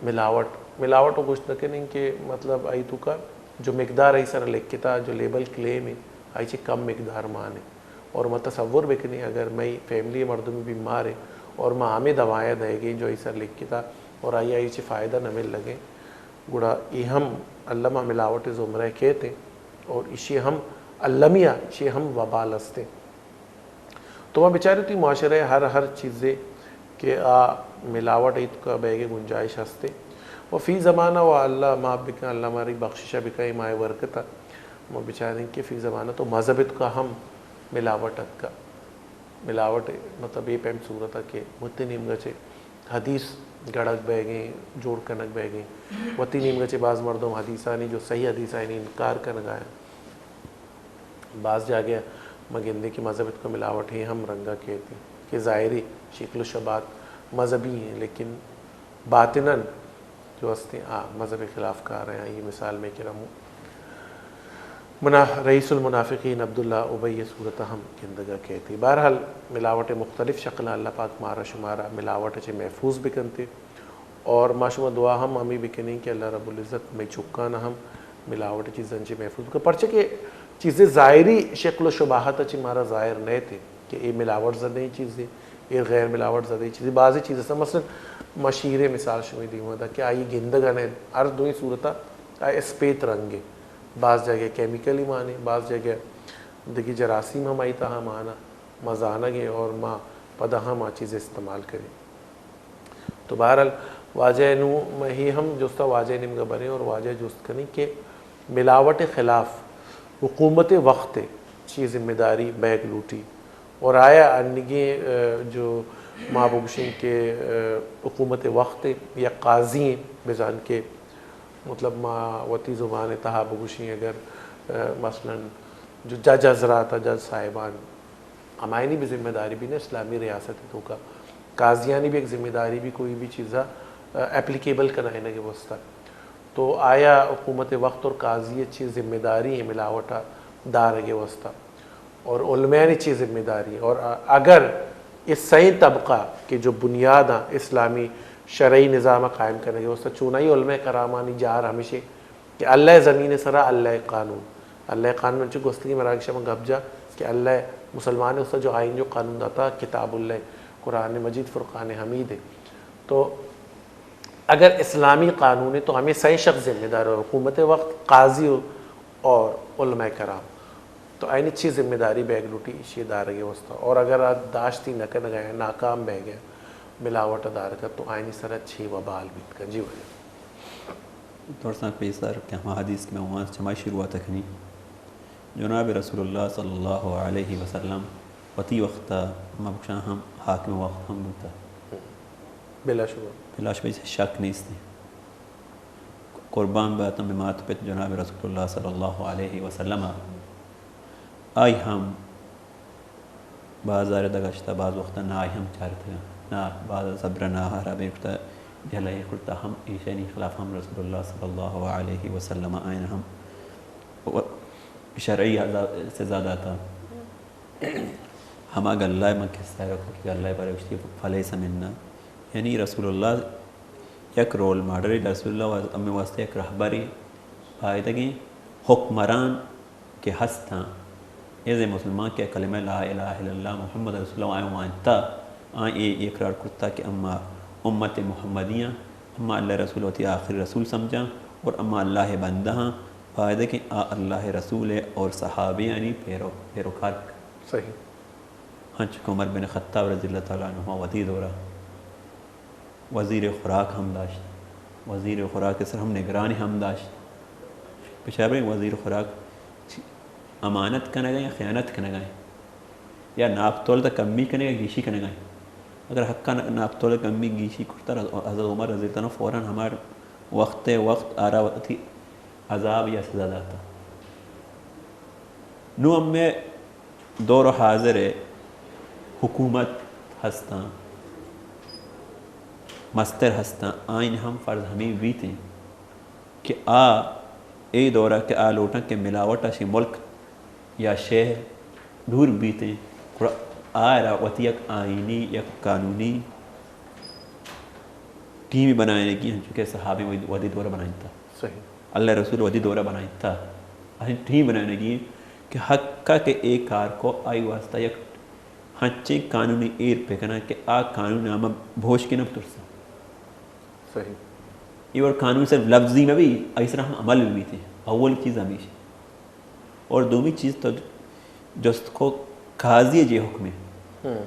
ملاوٹ، ملاوٹ و گوشت نہ کنیں کہ مطلب آئی توکا جو مقدار آئی سر لکھتا، جو لیبل کلیم ہے، آئی چہ کم مقدار مان ہے۔ اور ما تصور بکنیں اگر مئی فیملی مردم بیمار ہے اور ما ہمیں دوائیں دئیگیں جو آئی سر لکھتا اور آئی، آئی چہ فائدہ نہ مل لگیں، گڑا اے ہم الما ملاوٹ زمرہ کیت ہیں اور اشی ہم المی، اشی ہم وبال است ہیں۔ تو ما بچارے تی معاشرہ ہر، ہر چیزے کہ آ ملاوٹ ایت کا بیگے گنجائش ہستے۔ و فی زمانہ و اللہ معاف بکن، اللہ ماری بخششہ بکن، مائے ورکتا۔ ما بچاریں کہ فی زمانہ تو مذہب ایت کا ہم ملاوٹ اتکا۔ ملاوٹ مطلب اے پیم صورت کہ وتی نیمگا چے حدیث گڑگ بیگیں، جوڑ کنگ بیگیں۔ وتی نیمگا چے باز مردم حدیثانی جو صحیح حدیثانی انکار کنگ آیا۔ باز جاگہ ما گندیں کہ مذہب اتکا ملاوٹ ہے ہم رنگا کیتی کہ ظاہری شکل و شبات مذہبی ہیں، لیکن باطناً جو ہستیں آ مذہب خلاف کار ہیں، آئی مثال میں کرم منا رئیس المنافقین عبداللہ ابی صورت ہم گندگا کہتے۔ بہرحال ملاوٹ مختلف شکل، اللہ پاک مارا شمارا ملاوٹ چے محفوظ بکنتے۔ اور ما شما دعا ہم ہمیں بکنیں کہ اللہ رب العزت مئے چکان ہم ملاوٹ چیزاں چے محفوظ بکن، پرچہ کہ چیزیں ظاہری شکل و شباہت چے مارا ظاہر نہ تھے کہ اے ملاوٹ زدیں چیزیں، اے غیر ملاوٹ زدیں چیزیں۔ بعضی چیز مثلاً ما شیرے مثال شمئے دیما دا کہ آئی گندگا نہ، ہر دوئیں صورتا آ اسپیت رنگ ہے، بعض جگہ کیمیکلی مانے، بعض جگہ دگی جراثیم ہم آئی تہا مانا، ما زانگیں اور ما پدا ہم آ چیز استعمال کریں۔ تو بہرحال واجہ نو مہی ہم جستا واجہ نیمگا بریں اور واجہ جست کنیں کہ ملاوٹ خلاف حکومت وقت چی ذمہ داری بیگ لوٹی اور آیا انگیں جو ما بگوشیں کہ حکومت وقت یا قاضی بزان کہ مطلب ما وتی زبان تہا بگوشیں اگر مثلاً جو جج حضرات جج صاحبان ہمائنی بھی ذمہ داری بھی نا اسلامی ریاست توکا قاضیانی بھی ایک ذمہ داری بھی کوئی بھی چیزا اپلیکیبل کنائینگ واسطہ۔ تو آیا حکومت وقت اور قاضی چی ذمہ داری ہیں ملاوٹا دارگ واسطہ اور علماء نے چی ذمہ داری ہیں؟ اور اگر اس سئیں طبقہ کہ جو بنیاد اسلامی شرعی نظام قائم کرنے کے واسطہ چونائی علماء کرامانی جار ہمیشہ کہ اللہ زمین سرا اللہ قانون، اللہ قانون انچو گوستگی مراگش ہم گپ جا کہ اللہ مسلمان استا جو آئین جو قانون داتا کتاب اللہ، قرآن مجید، فرقان حمید ہے۔ تو اگر اسلامی قانون ہے تو ہمیں سئیں شخص ذمہ دار ہے، حکومت وقت، قاضی اور علماء کرام۔ تو آئینی چی ذمہ داری بیگ لوٹی ایشی دارگے واسطہ؟ اور اگر آ داشتی نہ کنگا ہیں، ناکام بہ گئے ملاوٹ دارگا، تو آئینی سرا چی وبال بیت کن؟ جی واجہ۔ درساں پیسر کہ ہما حدیث کہ میں وہاں چمائی شروعات کنی، جناب رسول اللہ صلی اللہ علیہ وسلم وتی وقت ما بکشاں ہم حاکم وقت ہم بوتا۔ بلا شبہ۔ بلا شبہ، اس شک نیست۔ قربان باتم بہ مات پت جناب رسول اللہ صلی اللہ علیہ وسلم۔ آئی ہم بازار دگشتا، باز وقتا نائی ہم چارتگا، نا باز صبر ناہارا بے گشتا، جلے کرتا ہم ایشانی خلاف ہم رسول اللہ صلی اللہ علیہ وسلم آئین ہم و-، شرعی عذاب سزا داتا۔ ہما گلہ من قصہ رکھو کہ گلہ پر گشتی فلیس منا، یعنی رسول اللہ یک رول ماڈل، رسول اللہ واز-، ہمیں واسطے یک رہبری، پائدگیں حکمران کہ ہستاں، ایز مسلمان کہ کلمہ لا الہ الا اللہ محمد رسول اللہ آئیں وانتا، آئیں اے اقرار کرتا کہ اما امت محمدیاں، اما اللہ رسول وتی آخری رسول سمجھاں اور اما اللہ بندہ ہاں، پائدگیں آ اللہ رسول اور صحابیانی پیرو-، پیروکار۔ صحیح۔ ہنچو کہ عمر بن خطاب رضی اللہ تعالی عنہ وتی دورا وزیر خوراک ہم داشت، وزیر خوراک سر ہم نگرانی ہم داشت۔ بچارے وزیر خوراک چی-، امانت کنگا یا خیانت کنگا یا ناپ تول تا کمی کنگا گیشی کنگا؟ اگر حقا ناپ تول کمی گیشی کرتا، حضرت عمر رضی اللہ عنہ فوراً ہمار وقت وقت آرا وتی عذاب یا سزا داتا۔ نو ہمیں دور حاضر حکومت ہستاں، مستر ہستاں، آئین ہم فرض ہمیں بیتیں کہ آ اے دورہ کہ آ لوٹاں کہ ملاوٹ اشی ملک یا شہر دور بیتیں، گڑا آ را وتی یک آئینی، یک قانونی ٹیمی بنائینگی، ہنچو کہ صحابی وتی دورہ بنائینتا۔ صحیح۔ اللہ رسول وتی دورہ بنائینتا۔ اہم ٹیم بنائینگی کہ حقا کہ اے کار کو آئی واسطہ یک ہنچیں قانونی ایر پہ کناں کہ آ قانون نامہ بھوش کے نہ ترسا۔ صحیح۔ یہ اور قانون صرف لفظی میں بھی، آئی سر ہم عمل بھی تھے۔ اول چیز ہمیشہ۔ اور دومی چیز تو جست کو قاضی جے حکم ہے۔ ہم۔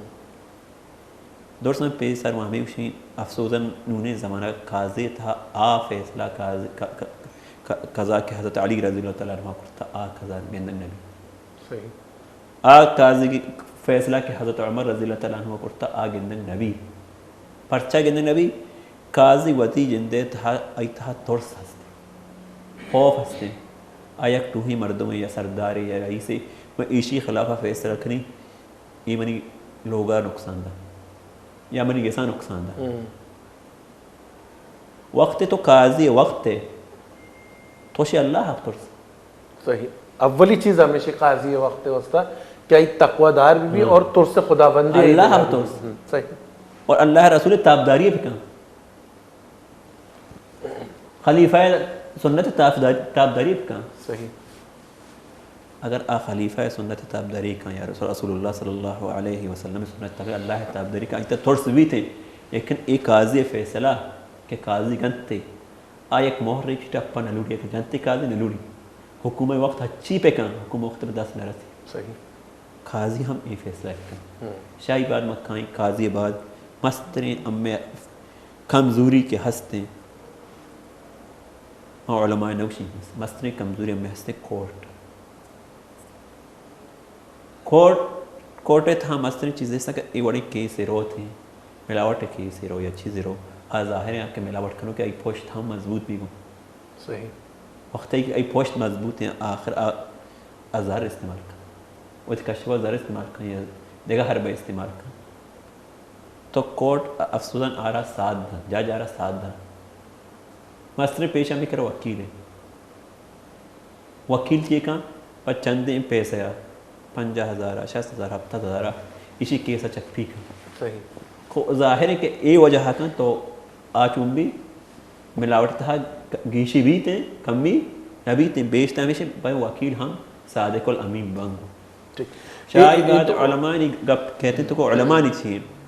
درستاں پیسر ما ہمے گوشیں، افسوزاً نونیں زمانگ قاضی تہا آ فیصلہ قاضی، ق-، ق-، ق-، قضا کہ حضرت علی رضی اللہ تعالی عنہ کرتا، آ قضا گندگ نبی۔ صحیح۔ آ قاضی کی فیصلہ کہ حضرت عمر رضی اللہ تعالی عنہ کرتا، آ گندگ نبی۔ پرچا گندگ نبی؟ قاضی وتی جندے تہا، آئی تہا ترس ہستے، خوف ہستے۔ آ یک ٹوہیں مردمے یا سردارے یا رئیسے، من ایشی خلافا فیصلہ کنی، اے منی لوگا نقصان دا یا منی گسا نقصان دا۔ ہم۔ وقت تو قاضی وقت ہے، تو شے اللہ حق ترس۔ صحیح۔ اولی چیز ہمیشہ قاضی وقت ہے استاد کہ ای تقوی دار بھی، بھی ہاں۔ اور ترس خداوندی اللہ بھی۔ حق ترس۔ ہم، صحیح۔ اور اللہ رسول تابداری بکن۔ خلیفہ سنت تابدار-، تابداری بکن۔ صحیح۔ اگر آ خلیفہ سنت تابداری کن یا رسول، رسول اللہ صلی اللہ علیہ وسلم سنت تابداری، اللہ تابداری کن، ایتا ترس بیت ہیں، لیکن اے قاضی فیصلہ کہ قاضی گنتے، آ یک مہر چی ٹپا نلوڑی، کہ گنتے قاضی نلوڑی۔ حکومت وقت ہچی پہ کن، حکومت وقت پہ دست نرسی۔ صحیح۔ قاضی ہم اے فیصلہ کن۔ ہم۔ شاہی بعد مکائیں قاضی بعد مستریں ہمیں کمزوری کہ ہستیں، ما علماء نوشی، مستریں کمزوری ہمیں ہستیں کورٹ۔ کورٹ، کورٹ ءِ تہا مستریں چیز ہستیں کہ اے وڑیں کیس روت ہیں، ملاوٹ کیس رو یا چیز رو، آ ظاہر ہے کہ ملاوٹ کنو کہ ای پشت ہم مضبوط بھی گو۔ صحیح۔ وقت ای، ای پشت مضبوط ہیں، آخر آ، آ زر استعمال کن۔ وتی کشوا زر استعمال کن یا دیگہ حربہ استعمال کن۔ تو کورٹ افسوزن آرا ساتھ دن، جج آرا ساتھ دن۔ مستریں پیش ہمیں کرا وکیل ہے۔ وکیل چی کن؟ پہ چندیں پیسہ یا پنجاہ ہزار، شست ہزار، ہفتاد ہزار، ایشی کیس چپی کن۔ صحیح۔ کو ظاہر ہے کہ اے وجہ کن تو آ چون بھی ملاوٹ تہا گیشی بیت ہیں، کمی نہ بیت ہیں، بیشتر ہمیشہ بھائی وکیل ہم صادق الامین بنگ۔ ٹھیک۔ شاہی اے، اے بات تو علمانی گپ کہتے ہیں تو کو علمانی چی ہیں؟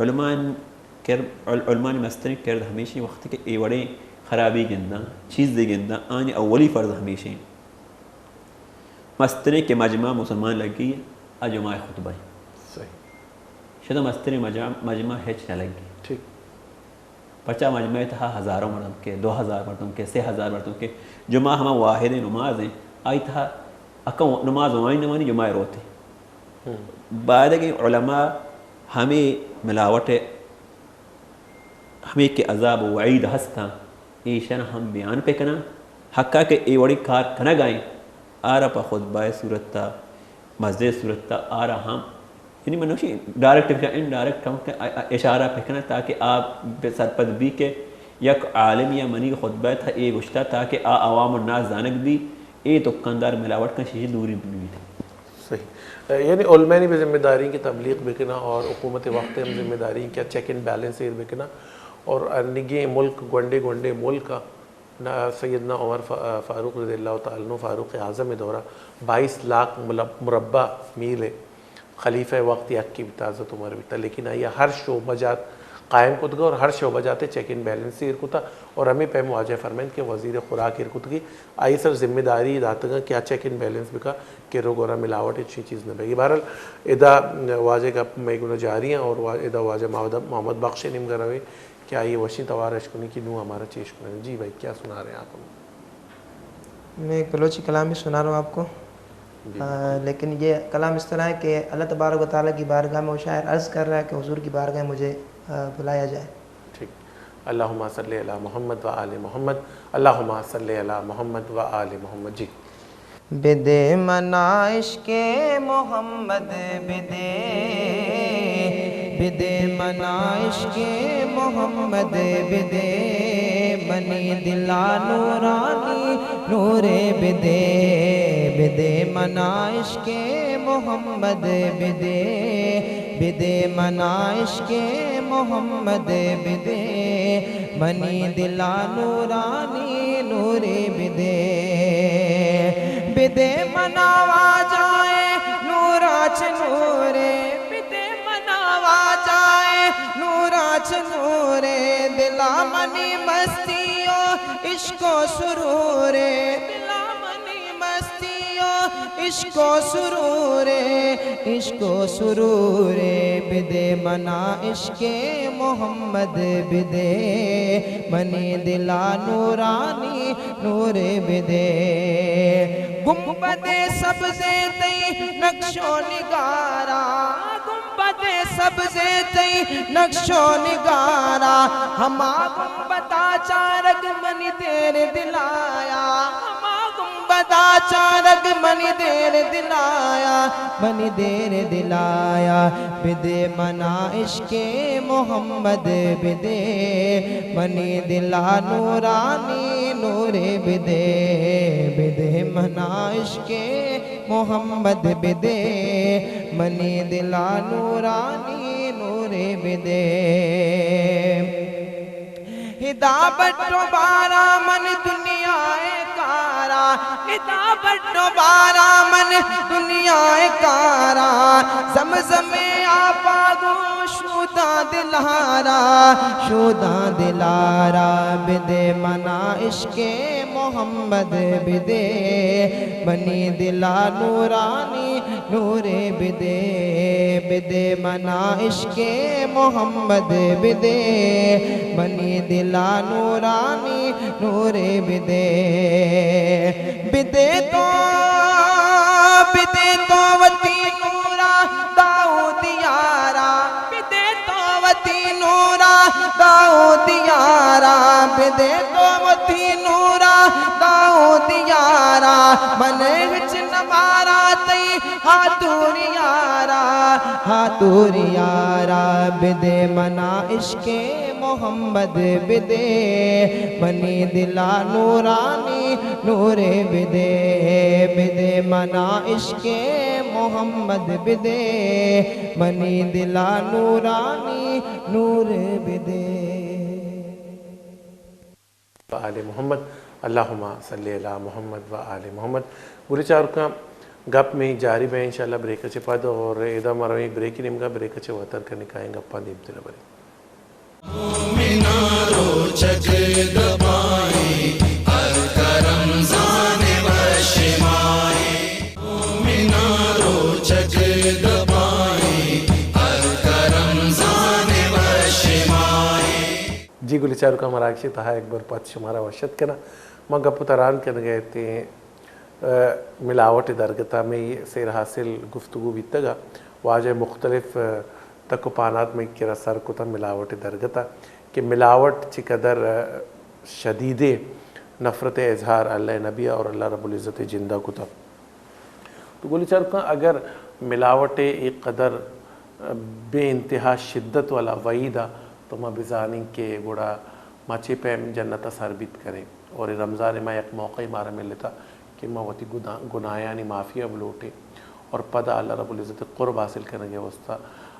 علمان کر-، عل-، علمانی مستریں کرد ہمیشی وقت کہ اے وڑیں خرابی گنداں، چیز دے گنداں، آنی اولی فرض ہمیشی ہیں۔ مستریں کہ مجمع مسلمان لگی، آ جمعہ خطبہ ہیں۔ صحیح۔ شدہ مستریں مجمع، مجمع ہچ نہ لگی۔ ٹھیک۔ پرچا مجمع تہا ہزاروں مردم کے، دو ہزار مردم کے، سے ہزار مردم کے، جمعہ ہما واحد نماز ہیں، آئی تہا اکا نماز وانی نہ وانی جمعہ روتے۔ ہم۔ باید کہ علماء ہمیں ملاوٹ، ہمیں کہ عذاب و وعید ہستاں، ایشان ہم بیان پہ کناں، حقا کہ اے وڑی کار کنگائیں، آرا پہ خطبہ صورت تا، مسجد صورت تا، آرا ہم یعنی من نوشی ڈائریکٹ بجا انڈائریکٹ ہم کہ ا-، ا-، اشارہ پہ کناں تاکہ آ بہ سرپد بی کہ یک عالم یا منی خطبہ تھا اے گشتا تاکہ آ عوام الناس زانگ بی، اے دکاندار ملاوٹ کن شیشی دوری بیت۔ صحیح۔ یعنی علمانی بھی ذمہ داری کہ تبلیغ بکنا اور حکومت وقت ہم ذمہ داری کہ چیک اینڈ بیلنس ایر بکنا اور انگیں ملک گونڈے گونڈے ملک نہ سیدنا عمر فا-، فاروق رضی اللہ تعالیٰ عنہ فاروق اعظم دورہ بائیس لاکھ مل-، مربع میل خلیفہ وقت یکی بیتا حضرت عمر بیتا، لیکن آئی ہر شعبہ جات قائم کتگا اور ہر شعبہ جات چیک اینڈ بیلنس ایر کتا اور ہمیں پیم واجہ فرمائند کہ وزیر خوراک ایر کتگی آئی سر ذمہ داری داتگا کہ آ چیک اینڈ بیلنس بکا کہ رو گورا ملاوٹ اچھی چیز نہ بگی۔ بہرحال ادا واجہ گپ مئی گنا جاری ہیں اور وا-، ادا واجہ محمد، محمد بخش نیم گروے کہ آئی وشیں توار اش کنی کہ نوں ہمارا چیش کنی۔ جی بھائی، کیا سنا رہے ہیں آپ ہمیں؟ میں ایک بلوچی کلام بھی سنا رہا ہوں آپ کو۔ جی، آ، بالکل۔ لیکن یہ کلام اس طرح ہے کہ اللہ تبارک و تعالیٰ کی بارگاہ میں وہ شاعر عرض کر رہا ہے کہ حضور کی بارگاہ میں مجھے، آ، بلایا جائے۔ ٹھیک۔ اللہم صلی علی محمد و آل محمد، اللہم صلی علی محمد و آل محمد۔ جی۔ بدے منا عشق محمد بدے، بدے منا عشق محمد بدے، منی دلا نورانی نورے بدے، بدے منا عشق محمد بدے، بدے منا عشق محمد بدے، منی دلا نورانی نورے بدے۔ بدے منا واجہ ءِ نورا چہ نورے، بدے منا واجہ ءِ نورا چہ نورے، دلا منی مستی و عشق و سرورے، دلا منی مستی و عشق و سرورے، عشق و سرورے، بدے منا عشق محمد بدے، منی دلا نورانی نورے بدے۔ گنبد سبزے تئی نقش و نگارا، گنبد سبزے تئی نقش و نگارا، ہما گنبدا چارگ منی دیر دلایا، ہما گنبد دا چارگ منی دیر دلایا، منی دیر دلایا، بدے منا عشق محمد بدے، منی دلا نورانی نور بدے، بدے منا عشق محمد بدے، منی دلا نورانی نور بدے۔ ہدا بٹ و بارا من دنیا ءِ کارا، ہدا بٹ و بارا من دنیا ءِ کارا، زمزم ءِ آپا گوں شوداں دلارا، شوداں دلارا، بدے منا عشق محمد بدے، منی دلا نورانی نور بدے، بدے منا عشق محمد بدے، منی دلا نورانی نور بدے۔ بدے تو، بدے تو وتی نورا داؤد یارا، بدے تو وتی نورا داؤد یارا، بدے تو وتی نورا داؤد یارا، من ہچ نمارا تئی ہاتور یارا، ہاتور یارا، بدے منا عشق محمد بدے، منی دلا نورانی نور بدے، بدے منا عشق محمد بدے، منی دلا نورانی نور بدے۔ و آل محمد، اللہم صلی علی محمد و آل محمد۔ گلیں چاروکاں، گپ مئے جاری بہ انشاءاللہ بریک ءَ چہ پد، اور ادا ما رویں بریک ءِ نیمگا، بریک ءَ چہ واتر کنیں کائیں گپاں دیمتر ءَ بریں۔ مومنا روچگ دپائیں، الکرم زانے بشمائیں۔ مومنا روچگ دپائیں، الکرم زانے بشمائیں۔ جی گلیں چاروکاں، مراگش ءِ تہا یک بر پد شمارا وش اتک کناں۔ ما گپ ءُ تران کنگ ءَ اتیں، ءَ، ملاوٹ ءِ درگت ءَ مئے سیر حاصل گفتگو بیتگ ءَ واجہ مختلف، ءَ، تک ءُ پانات مئے کرا سر کتاں ملاوٹ ءِ درگت ءَ کہ ملاوٹ چقدر، ءَ، شدیدیں نفرت ءِ اظہار اللہ ءِ نبی ءَ اور اللہ رب العزت ءِ جند ءَ کتگ۔ تو گلیں چاروکاں، اگر ملاوٹ ءِ اے قدر بے انتہا شدت والا وعید ءَ تو ما بزانیں کہ گڑا ما چے پیم جنت ءَ سر بیت کنیں، اور اے رمضان ءِ ما یک موقعے مارا ملتا کہ ما وتی گدا-، گناہانی معافی ءَ بلوٹیں اور پدا اللہ رب العزت ءِ قرب حاصل کنگ ءِ واسطہ،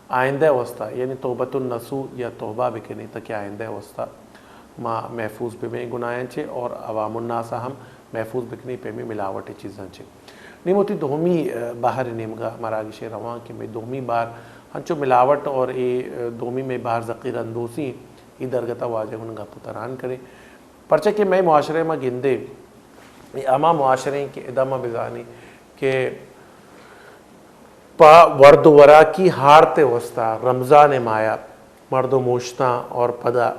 آئندہ ءِ واسطہ، یعنی توبۃ النصوح یا توبہ بکنیں تاکہ آئندہ ءِ واسطہ ما محفوظ ببیں گناہاں چہ اور عوام الناس ءَ ہم محفوظ بکنیں پیمیں ملاوٹ ءِ چیزاں چہ۔ نی وتی دومی، ءَ، بہر ءِ نیمگا مراگش ءَ رواں کہ مئے دومی بہر ہنچو ملاوٹ اور اے، ءَ، دومی مئے بہر ذخیرہ اندوزی، اے درگت ءَ واجہ گوں گپ ءُ تران کنیں۔ پرچہ کہ مئے معاشرہ ءَ ما گندیں، اے ہما معاشرہ ایں کہ ادا ما بزانیں کہ پہ ورد ءُ وراکی ہارت ءِ واسطہ رمضان ءِ ماہ ءَ مردم اوشتاں اور پدا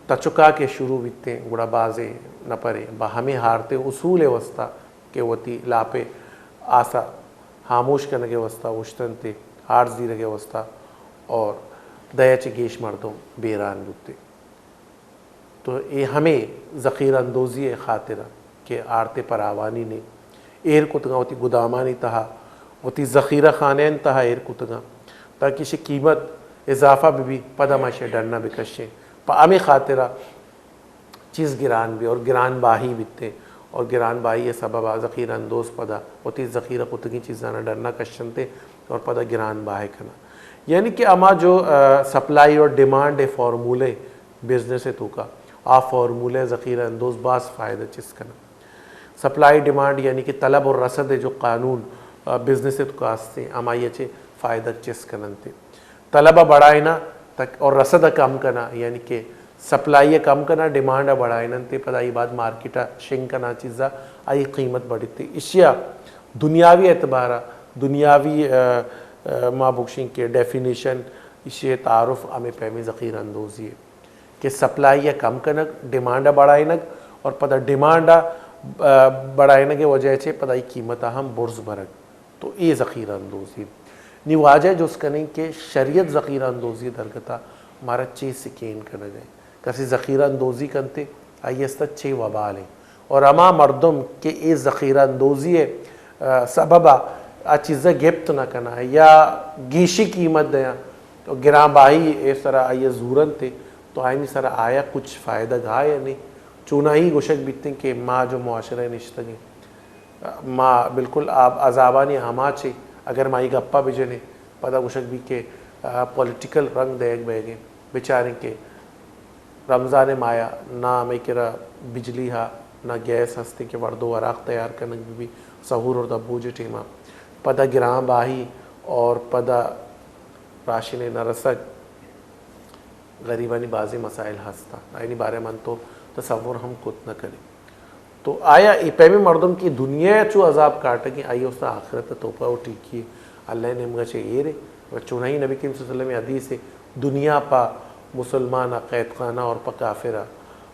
تچکا کہ شروع بیتیں، گڑا بازیں نپرے بہ ہمے ہارت ءِ اصول ءِ واسطہ کہ وتی لاپ ءِ آس ءَ ہاموش کنگ ءِ واسطہ اوشتنت ءُ ہارت زیرگ ءِ واسطہ اور دہ ءَ چہ گیش مردم بیران بوتیں۔ تو اے ہمے ذخیرہ اندوزی ءِ خاطر ءَ کہ ہارت ءِ پراوانی نے ایر کتگاں وتی گدامانی تہا، وتی ذخیرہ خانہانی تہا ایر کتگاں، تاکہ ایشی قیمت اضافہ بہ بیت، پدا ما ایشی ڈن ءَ بکشیں۔ پہ ہمے خاطر ءَ چیز گران بی اور گران باہی بیتیں اور گران باہی ءِ سبب ءَ ذخیرہ اندوز پدا وتی ذخیرہ کتگیں چیزاں ڈن ءَ کشنت اور پدا گران باہ کناں۔ یعنی کہ ہما جو، ءَ، سپلائی اور ڈیمانڈ ءِ فارمولے بزنس ءِ توکا، آ فارمولہ ءَ ذخیرہ اندوز باز فائدہ چست کناں۔ سپلائی ڈیمانڈ یعنی کہ طلب اور رسد ءِ جو قانون، ءَ، بزنس ءِ توکا استیں، ہمائی ءَ چہ فائدہ چست کننت۔ طلب ءَ بڑائیناں تک اور رسد ءَ کم کناں، یعنی کہ سپلائی ءَ کم کناں، ڈیمانڈ ءَ بڑائیننت، پدا آئی بعد مارکیٹ ءَ شنگ کناں چیزا، آئی قیمت بڑھتے۔ ایشی ءَ دنیاوی اعتبار ءَ، دنیاوی، ءَ، ءَ، ما بگشیں کہ ڈیفینیشن، ایشی ءِ تعارف ہمے پیمیں ذخیرہ اندوزی ہے۔ کہ سپلائی ءَ کم کنگ، ڈیمانڈ ءَ بڑائینگ اور پدا ڈیمانڈ ءَ، ءَ، بڑائینگ ءِ وجہ چہ پدا ای قیمت ءَ ہم برز برگ۔ تو اے ذخیرہ اندوزی۔ نی واجہ جست کنیں کہ شریعت ذخیرہ اندوزی درگت ءَ مارا چے سکین کنگ ءَ؟ کسے ذخیرہ اندوزی کنتے، آئی است ءَ چے وبال ہیں؟ اور ہما مردم کہ اے ذخیرہ اندوزی ءِ، آ، سبب ءَ آ چیزاں گپت نہ کناں یا گیشی قیمت دیاں، تو گران باہی ءِ سرا آئی ءَ زورنت، تو آیانی سرا آیا کچھ فائدگ ہا یا نی؟ چوناہی گوشگ بیتیں کہ ما جو معاشرہ ءَ نشتگیں، ما بالکل آ عذابانی آماچ ایں۔ اگر ما اے گپا بجنیں، پدا گوشگ بی کہ، آ، پولیٹیکل رنگ دئیگ بئیگیں۔ بچاریں کہ رمضان ءِ ماہ ءَ نہ ہمے کرا بجلی ہا، نہ گیس ہستیں کہ ورد و وراک تیار کنگ بہ بی، سحور اور دبوج ءِ ٹیما۔ پدا گران باہی اور پدا راشن ءِ نہ رسگ، غریبانی بازیں مسائل ہستاں، آیانی بارے من تو تصور ہم کت نہ کنیں۔ تو آیا اے پیمیں مردم کہ دنیا ءَ چو عذاب کاٹگیں، آئی ءِ واسطہ آخرت ءِ توپا و ٹیکی اللہ ءِ نیمگا چہ ایر ایں؟ و چوناہی نبی کریم صلی اللہ علیہ وسلم ءِ حدیث ایں، دنیا پہ مسلمان ءَ قید خانہ اور پہ کافر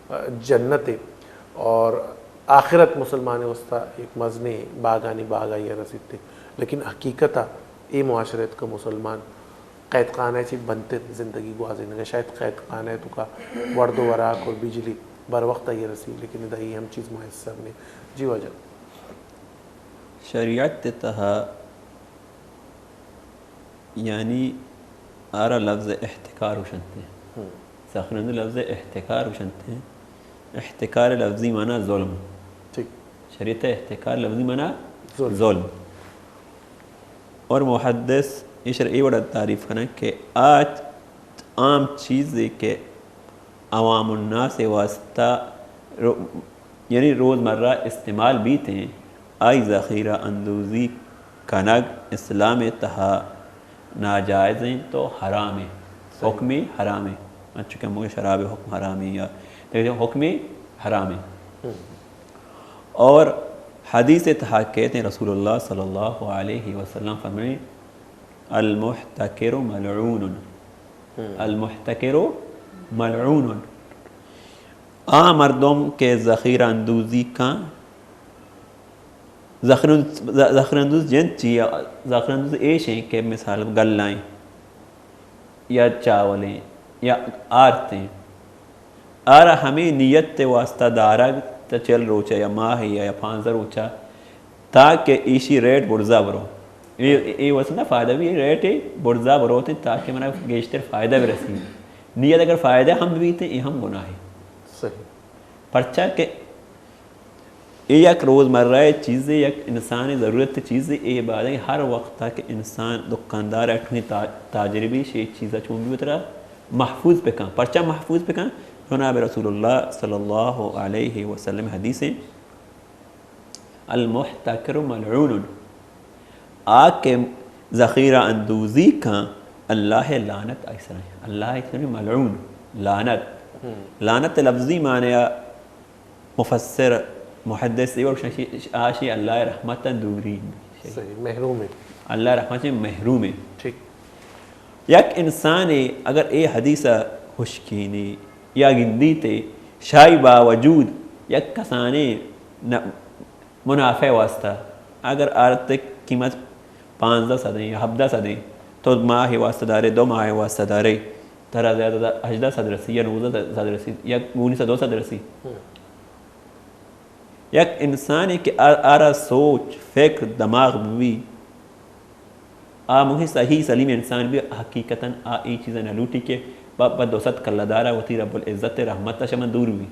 ءَ جنت ایں، اور آخرت مسلمان ءِ واسطہ ایک مزنیں باغانی باغ آئی ءَ رسیت ایں۔ لیکن حقیقت ءَ اے معاشرہ ءِ توکا مسلمان قید خانہ ءَ چہ بنتر زندگی گوازینگ ءَ۔ شاید قید خانہ ءِ توکا ورد و وراک اور بجلی بر وقت آئی ءَ رسی، لیکن ادا اے ہم چیز میسر نیں۔ جی واجہ۔ شریعت ءِ تہا یعنی آرا لفظ احتکار گوشنت۔ ہم۔ سخنند لفظ احتکار گوشنت۔ احتکار لفظی معنی ظلم۔ ٹھیک۔ شریعت ءِ احتکار لفظی معنی ظلم۔ ظلم۔ اور محدث ایشرا اے وڑا تعریف کنن کہ آ عام چیزے کہ عوام الناس ءِ واسطہ رو-، یعنی روزمرہ استعمال بیت ایں، آئی ذخیرہ اندوزی کنگ اسلام ءِ تہا ناجائز ایں تو حرام ایں، صحیح۔ حکم حرام ایں، انچو کہ ہمو شراب ءِ حکم حرام ایں یا حکم حرام ایں۔ ہم۔ اور حدیث ءِ تہا کہتے ہیں، رسول اللہ صلی اللہ علیہ وسلم فرمائے، المحتکر ملعون۔ ہم۔ المحتکر ملعون۔ آ مردم کہ ذخیرہ اندوزی کن، ذخیرہ، ذخیرہ اندوز جنت چی؟ ذخیرہ اندوز ایش ایں کہ مثال گلہ ایں یا چاول ایں یا آرت ایں، آرا ہمے نیت ءِ واسطہ دارگ تا چل روچا یا ماہ یا، یا پانزدہ روچا، تاکہ ایشی ریٹ برزا برو۔ اے، اے واسطہ نہ فائدہ بی، اے ریٹ برزا بروت تاکہ منا گیشتر فائدہ برسی۔ نیت اگر فائدہ ہم بیت، اے ہم گناہ ایں۔ صحیح۔ پرچا کہ اے یک روزمرہ چیزے، یک انسان ضرورت چیزے، اے بعد ہر وقت کہ انسان دکاندار اٹھویں تا-، تاجر بی، شے چیزا چون بی وترا محفوظ بکن۔ پرچا محفوظ بکن؟ جناب رسول اللہ صلی اللہ علیہ وسلم حدیث ایں، المحتکر ملعون۔ آ کہ ذخیرہ اندوزی کن، اللہ ءِ لعنت آئی سرا ایں۔ اللہ ءِ سرا ملعون، لعنت۔ ہم۔ لعنت لفظی معنی مفسر، محدث اے وڑ گوشن، آ شے اللہ ءِ رحمت ءَ دوری۔ صحیح، محروم ایں۔ اللہ ءِ رحمت ءَ محروم ایں۔ ٹھیک۔ یک انسانے اگر اے حدیث ءَ ہشکینی یا گندیت، شاہی باوجود یک کسانے نہ، منافع واسطہ اگر آرت قیمت پانزدہ سد ایں یا ہبدہ سد ایں، تو ماہ واسطہ دارے، دو ماہ واسطہ دارے، ترا زیادہ تر ہژدہ سد رسی یا نوزدہ سد رسی یا گونی سد دو سد رسی۔ ہم۔ یک انسانے کہ آ-، آرا سوچ، فکر، دماغ ببی، آ مہی صحیح سلیم انسان بی، حقیقتاً آ اے چیزا نہ لوٹی کہ پہ، پہ دو سد کلہ دارا وتی رب العزت ءِ رحمت ءَ شہ من دور بی۔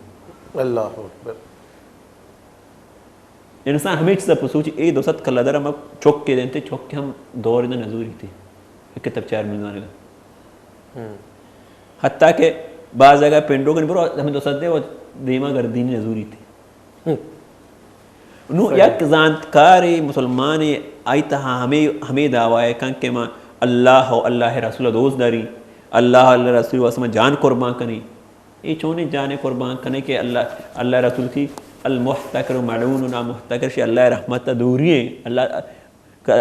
اللہ اکبر۔ انسان ہمے چیزا پہ سوچی، اے دو سد کلہ دارا ما چک کے دینتے، چک کے ہم دور دے نزوری تے۔ کہ تب چار منزان گا۔ ہم۔ حتیٰ کہ بعض جگہ پنڈو کن برو، ہمیں دو سد دے و دیما گردینی نزوری تے۔ ہم۔ نو صحیح۔ یک زانتکارے مسلمانے آئی تہا ہمے، ہمے دعوی کن کہ ما اللہ و اللہ رسول دوست داری، اللہ و اللہ رسول واسطہ ما جان قربان کنی۔ اے چونیں جانے قربان کنے کہ اللہ، اللہ رسول کی المحتکر ملعون، نامحتکر شی اللہ رحمت دوری ایں۔ اللہ،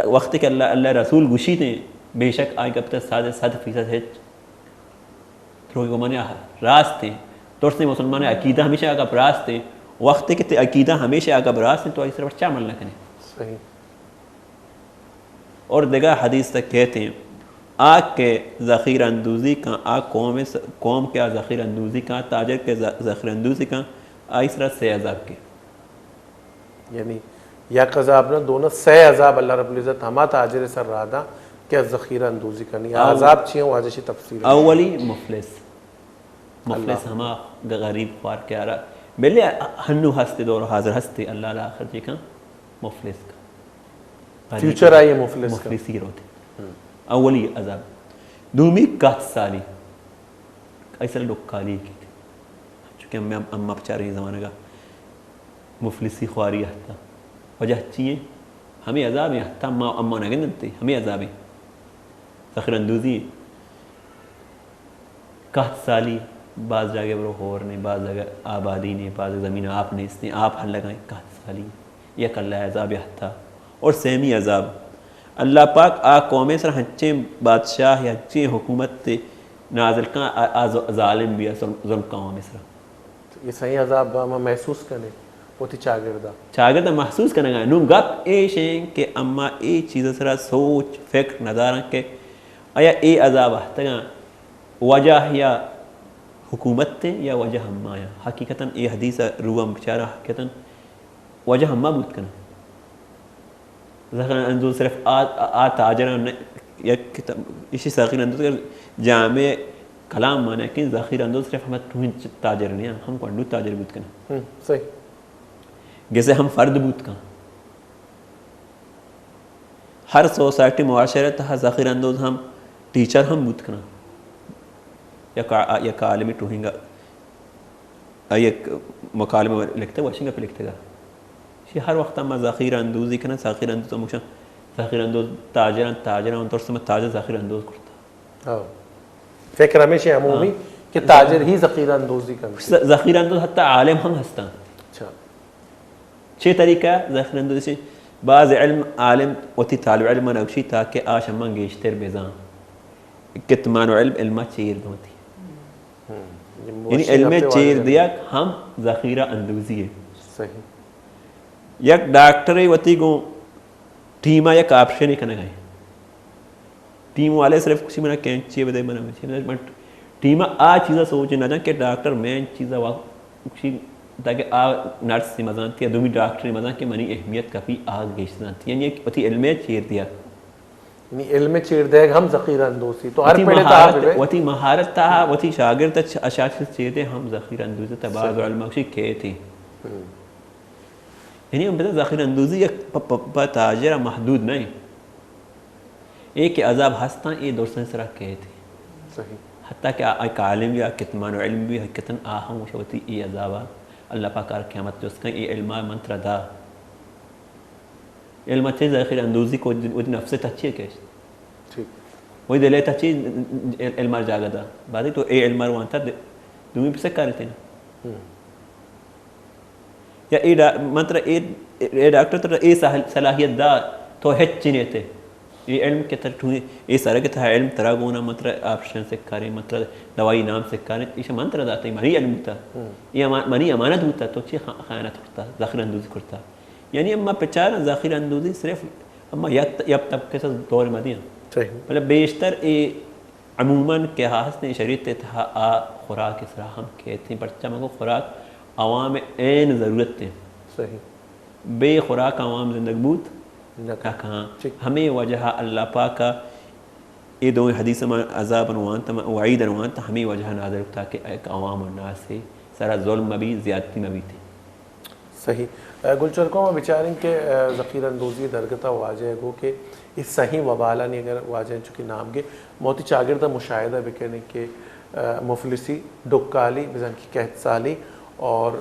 وقتی کہ اللہ، اللہ رسول گوشیت ایں، بے شک آئی گپت صد، صد فیصد ہچ دروگی گمان نہ ایں، راست ایں۔ درستیں مسلمان عقیدہ ہمیشہ آ گپ راست ایں۔ وقتی کہ تے عقیدہ ہمیشہ آ گپ راست ایں، تو آئی سر پرچا عمل نہ کنے؟ صحیح۔ اور دگہ حدیث تک کہتے ہیں، آ کہ ذخیرہ اندوزی کن، آ قوم س-، قوم کہ آ ذخیرہ اندوزی کن، تاجر کہ ذ-، ذخیرہ اندوزی کن، آئی سرا سے عذاب کے۔ یعنی یک عذاب نہ، دو نہ، سئے عذاب اللہ رب العزت ہما تاجر سر را داں کہ ذخیرہ اندوزی کنی۔ آ عذاب چی ایں؟ واجہ شی تفصیل۔ اولی مفلس، مفلس ہما غریب خوار کہ آرا، بلے ہنو ہستے، دور حاضر ہستے، اللہ آخر چی کن؟ مفلس کن۔ غریب، فیوچر آئی مفلس کن۔ مفلسی روتے۔ اولی عذاب۔ دومی قحط سالی۔ ایسر ڈکالی کیت۔ چونکہ ہمیں اما بچاریں زمانگا مفلسی خواری ہتا۔ وجہ چی ایں؟ ہمیں عذاب ایں، ہتا ما اما نگندنتے، ہمیں عذاب ایں۔ ذخیرہ اندوزی ایں۔ قحط سالی، باز جاگہ برو ہور نے، باز جاگہ آبادی نے، باز زمین آپ نیستیں، آپ ہر لگائیں، قحط سالی، یک اللہ عذاب ہتا۔ اور سیمی عذاب، اللہ پاک آ قومیں سر ہنچیں بادشاہ یا ہنچیں حکومت نازل کن، آ، آ ظ-، ظالم بی، ظلم، ظلم کن عوامیں سر۔ یہ صحیح عذاب ما محسوس کنے وتی چاگردا۔ چاگردا محسوس کنگا۔ نوں گپ ایش ایں کہ اما اے چیز سرا سوچ فکر ندارن کہ آیا اے عذاب اہتگاں وجہ یا حکومت ایں یا وجہ ہما ایں۔ حقیقتاً اے حدیث روم بچارا حقیقتاً وجہ ہما بوت کناں۔ ذخیرہ اندوز صرف آ، آ تاجراں نہ، یک کتاب، ایشی ذخیرہ اندوز اگر جامع کلام مانا کہ ذخیرہ اندوز صرف ہما ٹوہیں تاجر نہ، ہم گونڈو تاجر بوت کناں۔ ہم، صحیح۔ گسے ہم فرد بوت کناں۔ ہر سوسائٹی معاشرہ تہا ذخیرہ اندوز ہم ٹیچر ہم بوت کناں۔ یک عا-، یک عالمی ٹوہینگا آئی یک مکالمہ لکھتگ، وشنگ پہ لکھتگا۔ شی ہر وقت ما ذخیرہ اندوزی کناں، ذخیرہ اندوز ہم گوشاں، ذخیرہ اندوز تاجراں، تاجراں، درست ما تاجر ذخیرہ اندوز کرتا۔ ہاں۔ فکر ہمیشہ عمومی ہاں۔ کہ تاجر ہی ذخیرہ اندوزی کنت۔ ذخیرہ اندوز حتی عالم ہم ہستاں۔ اچھا۔ چے طریقہ ذخیرہ اندوزی؟ بعض علم عالم وتی طالب علم نوشی تاکہ آ شما گیشتر بزان۔ کتمان و علم علم چیر دونتی۔ ہم۔ یعنی علم چیر دیگ ہم ذخیرہ اندوزی ہے۔ صحیح۔ یک ڈاکٹر وتی گوں ٹیما یک آپریشن کنگ ہے۔ ٹیم والے صرف کسی منا کینچی بدے، منا مچی بدے، بٹ ٹیم آ چیزا سوچ نہ جان کہ ڈاکٹر مین چیزا وا کسی تاکہ آ نرس مزانتی یا دومی ڈاکٹر مزان کہ منی اہمیت کپی آ گیش زانتی۔ یعنی ایک وتی علم چیر دیا۔ یعنی علم چیر دیگ ہم ذخیرہ اندوزی۔ تو ہر وتی پڑے تا مہارت، وتی مہارت تا، وتی شاگرد تا چ-، اشاش چیر دے ہم ذخیرہ اندوزی تا۔ بعض علماء کسی کہتے۔ ہم۔ یعنی ہم بزاں ذخیرہ اندوزی یک پ-، پ-، پ-، تاجر محدود نہیں۔ اے کہ عذاب ہستاں، اے درستانی سرا کیت۔ صحیح۔ حتیٰ کہ آ، آ عالم یا کتمان علم بی، حقیقتاً آ ہم وتی اے عذابا اللہ پاک آر قیامت جست کن، اے علما من ترا دا۔ علم چے ذخیرہ اندوزی کو وتی نفس تچی کش۔ ٹھیک۔ وہی دل تچی علم جاگہ دا۔ بعد تو اے علم وانتا دومی پسے کارے تینا۔ ہم۔ یا اے ڈا-، من ترا اے، اے ڈاکٹر ترا اے سہل-، صلاحیت دا، تو ہچ چی نیتے۔ اے علم کہ تر ٹونے، اے سرگ تہا علم ترا گونا، من ترا آپریشن سکھارے، من ترا دوائی نام سکھارے، ایشا من ترا داتے، منی علم بوتا۔ ہم۔ اے اما-، منی امانت بوتا، تو چی خا-، خیانت کرتا، ذخیرہ اندوزی کرتا۔ یعنی اما پچار ذخیرہ اندوزی صرف اما یک، یک طبقے سے دور مدیاں۔ صحیح۔ بلے بیشتر اے عموماً کہ ہستیں شریعت تہا آ خوراک سرا ہم کیت، پرچا مگو خوراک عوام عین ضرورت ہیں۔ صحیح۔ بے خوراک عوام زندگ بوت نہ کن۔ نہ کن۔ ٹھیک۔ ہمیں وجہ اللہ پاک اے دوئیں حدیث من عذاب انوان تا، وعید انوان تا، ہمیں وجہ نازل کتا کہ ایک عوام الناس سرا ظلم مبی، زیادتی مبی تھی۔ صحیح۔ اے، گل چرکو، ما بچاریں کہ، اے، ذخیرہ اندوزی درگت ء واجہ ء گو کہ اے سہیں وبالانی اگر واجہ ء چونکہ نام گے، ما وتی چاگرد ء مشاہدہ بکنیں کہ، اے، مفلسی، ڈکالی، بزاں کہ قحط سالی اور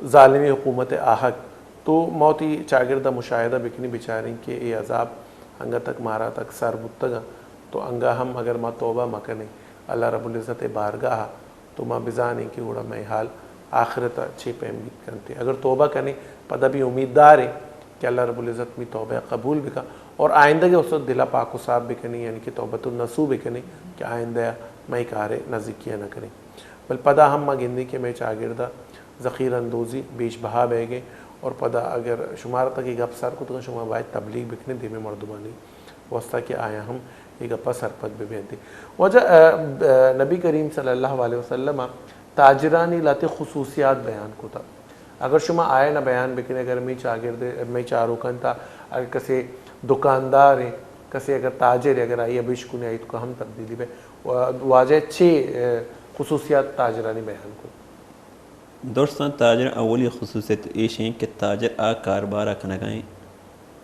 ظالمی حکومت ء آہگ، تو ما وتی چاگرد ء مشاہدہ بکنیں، بچاریں کہ اے عذاب انگت تک مارا تک سر بوتگ انت، تو انگا ہم اگر ما توبہ مکنیں اللہ رب العزت ء بارگاہ ء، تو ما بزانیں کہ گڑا مئے حال آخرت ء چے پیم بیت کنت۔ اگر توبہ کنیں، پدا بھی امیددار ایں کہ اللہ رب العزت می توبہ ء قبول بکن اور آئندہ کے اس دل ء پاک و صاف بکنیں، یعنی کہ توبۃ النصوح بکنیں کہ آئندہ ء مئے کار ء نزیکی ء نہ کنیں۔ بل پدا ہم ما گندیں کہ مئے چاگرد ء ذخیرہ اندوزی بیش بہا بئیگ ء اور پدا اگر شمارا تک اے گپ سر کتگ، شما باید تبلیغ بکنیں دیمے مردمانی واسطہ کہ آیاں ہم اے گپا سرپد بہ بنت۔ واجہ، ا، ا، نبی کریم صلی اللہ علیہ وسلم ء تاجرانی لہتے خصوصیات بیان کتا۔ اگر شما آیان ءَ بیان بکنے، اگر مئے چاگرد، مئے چاروکاں تھا اگر کسے دکاندار ایں، کسے اگر تاجر ایں، اگر آئی ءَ بشکنے، آئی توکا ہم تبدیلی بے۔ و-، واجہ چے، اے، خصوصیات تاجرانی بیان کو؟ درستاں، تاجر اولی خصوصیت ایش ایں کہ تاجر آ کاربار ءَ کنگا ایں،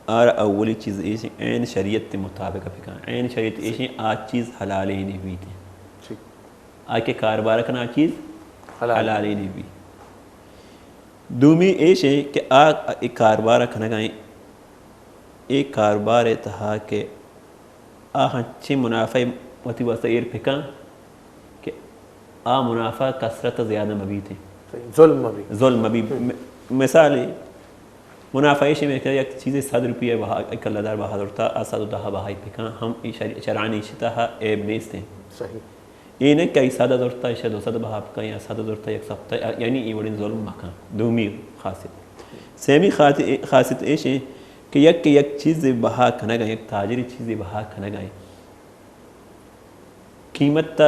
آرا اولی چیز ایش ایں، عین شریعت مطابق بکن۔ عین شریعت ایش ایں، آ چیز حلالیں نہ بیت۔ ٹھیک۔ آ کہ کاربار کناں، آ چیز حلال۔ حلالیں نہ بیت۔ دومی ایش ایں کہ آ اے کاربار کنگا ایں، اے کاربار ءِ تہا کہ آ ہنچیں منافع وتی واسطہ ایر بکن کہ آ منافع کثرت ءَ زیادہ مہ بیت۔ صحیح، ظلم مہ بیت۔ ظلم مہ بیت۔ ہم۔ م-، مثالے، منافع ایش ایں کہ یک چیزے صد روپیہ بہا، یک کلہ دار بہا زرتا، آ صد و دہ بہائی بکن، ہم اے شر-، شرعاً ایشی تہا عیب نیست ایں۔ صحیح۔ اے نہ کہ آئی صد زرتا، ایشی دو صد بہا بکن یا صد زرتا، یک سد، یعنی اے وڑیں ظلم مکن۔ دومی خاصیت۔ سیمی خاص-، خاصیت ایش ایں کہ یک، یک چیزے بہا کنگا، یک تاجرے چیزے بہا کنگا ایں، قیمت تا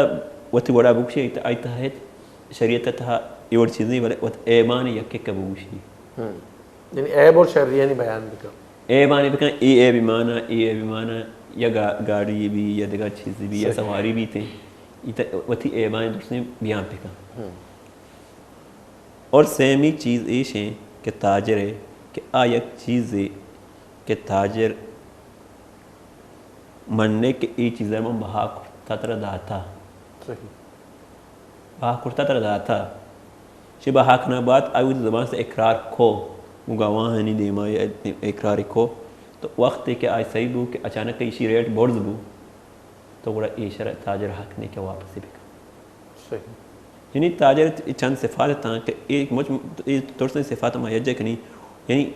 وتی وڑا بگوشی، آئی تہا ہچ شریعت تہا اے وڑ چیز نہ ایں، بلے وت عیبانی یک یک بگوشی۔ ہم۔ یعنی عیب اور شریانی بیان بکن۔ عیبانی بکن، اے عیب مانا، اے عیب مانا، یا گا-، گاڑی بی، یا دگہ چیز بی، یا صحیح۔ سواری بیت ایں، اے تا وتی عیبانی درستیں بیان بکن۔ ہم۔ اور سیمی چیز ایش ایں کہ تاجر ایں کہ آ یک چیزے کہ تاجر منّے کہ اے چیز ءَ من بہا کرتا ترا داتا۔ صحیح۔ بہا کرتا ترا داتا۔ چہ بہا کنگ ءَ بعد آئی وتی زبان سے اقرار کو، گوں گواہانی دیما اقرار کو۔ تو وقتے کہ آئی صحیح بو کہ اچانک ایشی ریٹ برز بو، تو گڑا ایشرا تاجر حق نہ ایں کہ واپس بکن۔ صحیح۔ یعنی تاجر ءِ چند صفات اتاں کہ اے مچ-، اے درستیں صفات ما یکجا کنی۔ یعنی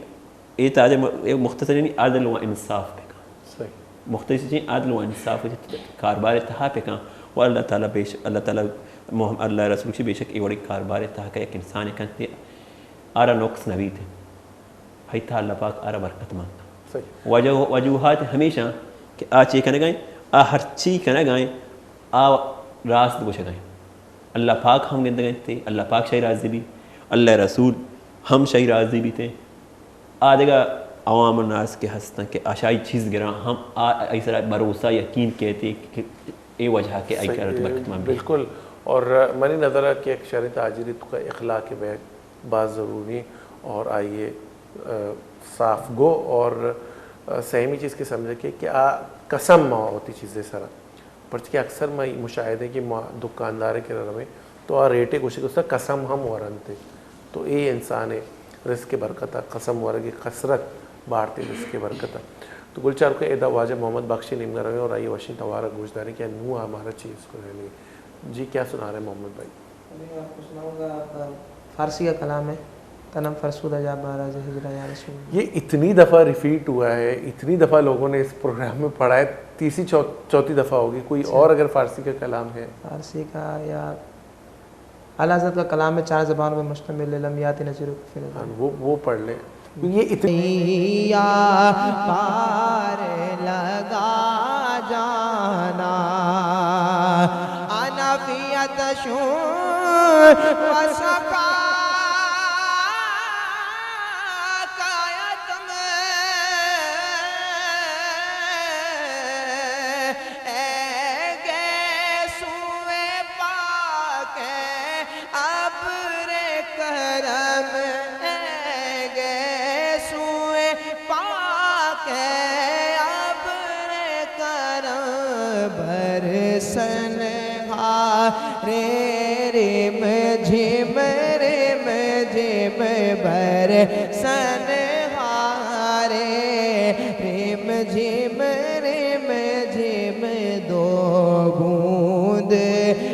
اے تاجر م-، اے مختصر یعنی عدل و انصاف بکن۔ صحیح۔ مختصر چی؟ عدل و انصاف وتی کاربار تہا بکن۔ و اللہ تعالی بیش-، اللہ تعالی محم-، اللہ رسول چی، بے شک اے وڑیں کاربار تہا کہ یک انسان کنت، آرا نقص نہ بیت۔ ہئی تہا اللہ پاک آرا برکت مان۔ صحیح۔ وجہ، وجوہات ہمیش ایں کہ آ چے کنگا ایں، آ ہرچی کنگا ایں، آ راست گوشگا ایں۔ اللہ پاک ہم گندگا ایں، اللہ پاک شئی راضی بی، اللہ رسول ہم شئی راضی بیت۔ آ دگہ عوام الناس کہ ہستن کہ آ شئی چیز گراں ہم آ، آئی سرا بھروسہ یقین کیت کہ اے وجہ کہ آئی صحیح۔ کرت برکت مان بی۔ بالکل۔ اور منی نظر ءَ کہ یک شریں تاجرے توکا اخلاق بے باز ضروری ایں اور آئی ءِ، آ، صاف گو اور، آ، سیمی چیز کہ سمجھے کہ، کہ آ قسم ما وتی چیزے سرا۔ پرچہ کہ اکثر ما مشاہدہ ایں کہ ما دکاندار ءِ کرا رویں تو آ ریٹے گوشے گستا قسم ہم ورنت۔ تو اے انسان ءِ رزق ءِ برکت ءَ، قسم ورگ ءِ کثرت بارت ءِ رزق ءِ برکت ءَ۔ تو گل چاروکاں، ادا واجہ محمد بخش ءِ نیمگا رویں اور آئی ءِ وشیں توار ءَ گوش داریں کہ نوں آ مارا چی ارز کنت۔ جی، کیا سنا رہے ہیں محمد بھائی؟ ابھی میں آپ کو سناؤں گا، آپ، فارسی کا کلام ہے، تنم فرسودہ جا بارہ ز ہجرہ یا رسول اللہ۔ یہ اتنی دفعہ ریپیٹ ہوا ہے، اتنی دفعہ لوگوں نے اس پروگرام میں پڑھا ہے، تیسری چو-، چوتھی دفعہ ہوگی۔ کوئی اچھا۔ اور اگر فارسی کا کلام ہے؟ فارسی کا یا اعلیٰ حضرت کا کلام ہے، چار زبانوں پہ مشتمل ہے، لم یأت نظیر فی الغالب۔ ہاں، وہ، وہ پڑھ لیں۔ یہ اتنی یا پار لگا جانا، انفیت شو و سقا کایت میں، اے گیسوئے پاک ابر کرم، اے گیسوئے پاک ابر کرم، برسن ہارے رم جھم رم جھم، برسن ہارے رم جھم رم جھم، دو بوند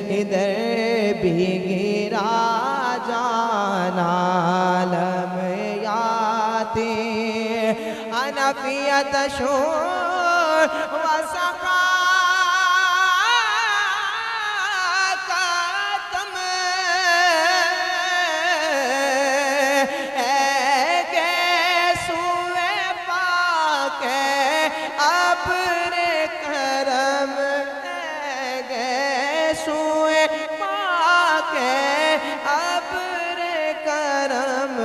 ادھر بگرا جانا، لم یأت انفیت شو و سقا کایت میں، اے گیسوئے پاک ابر کرم، اے گیسوئے پاک ابر کرم،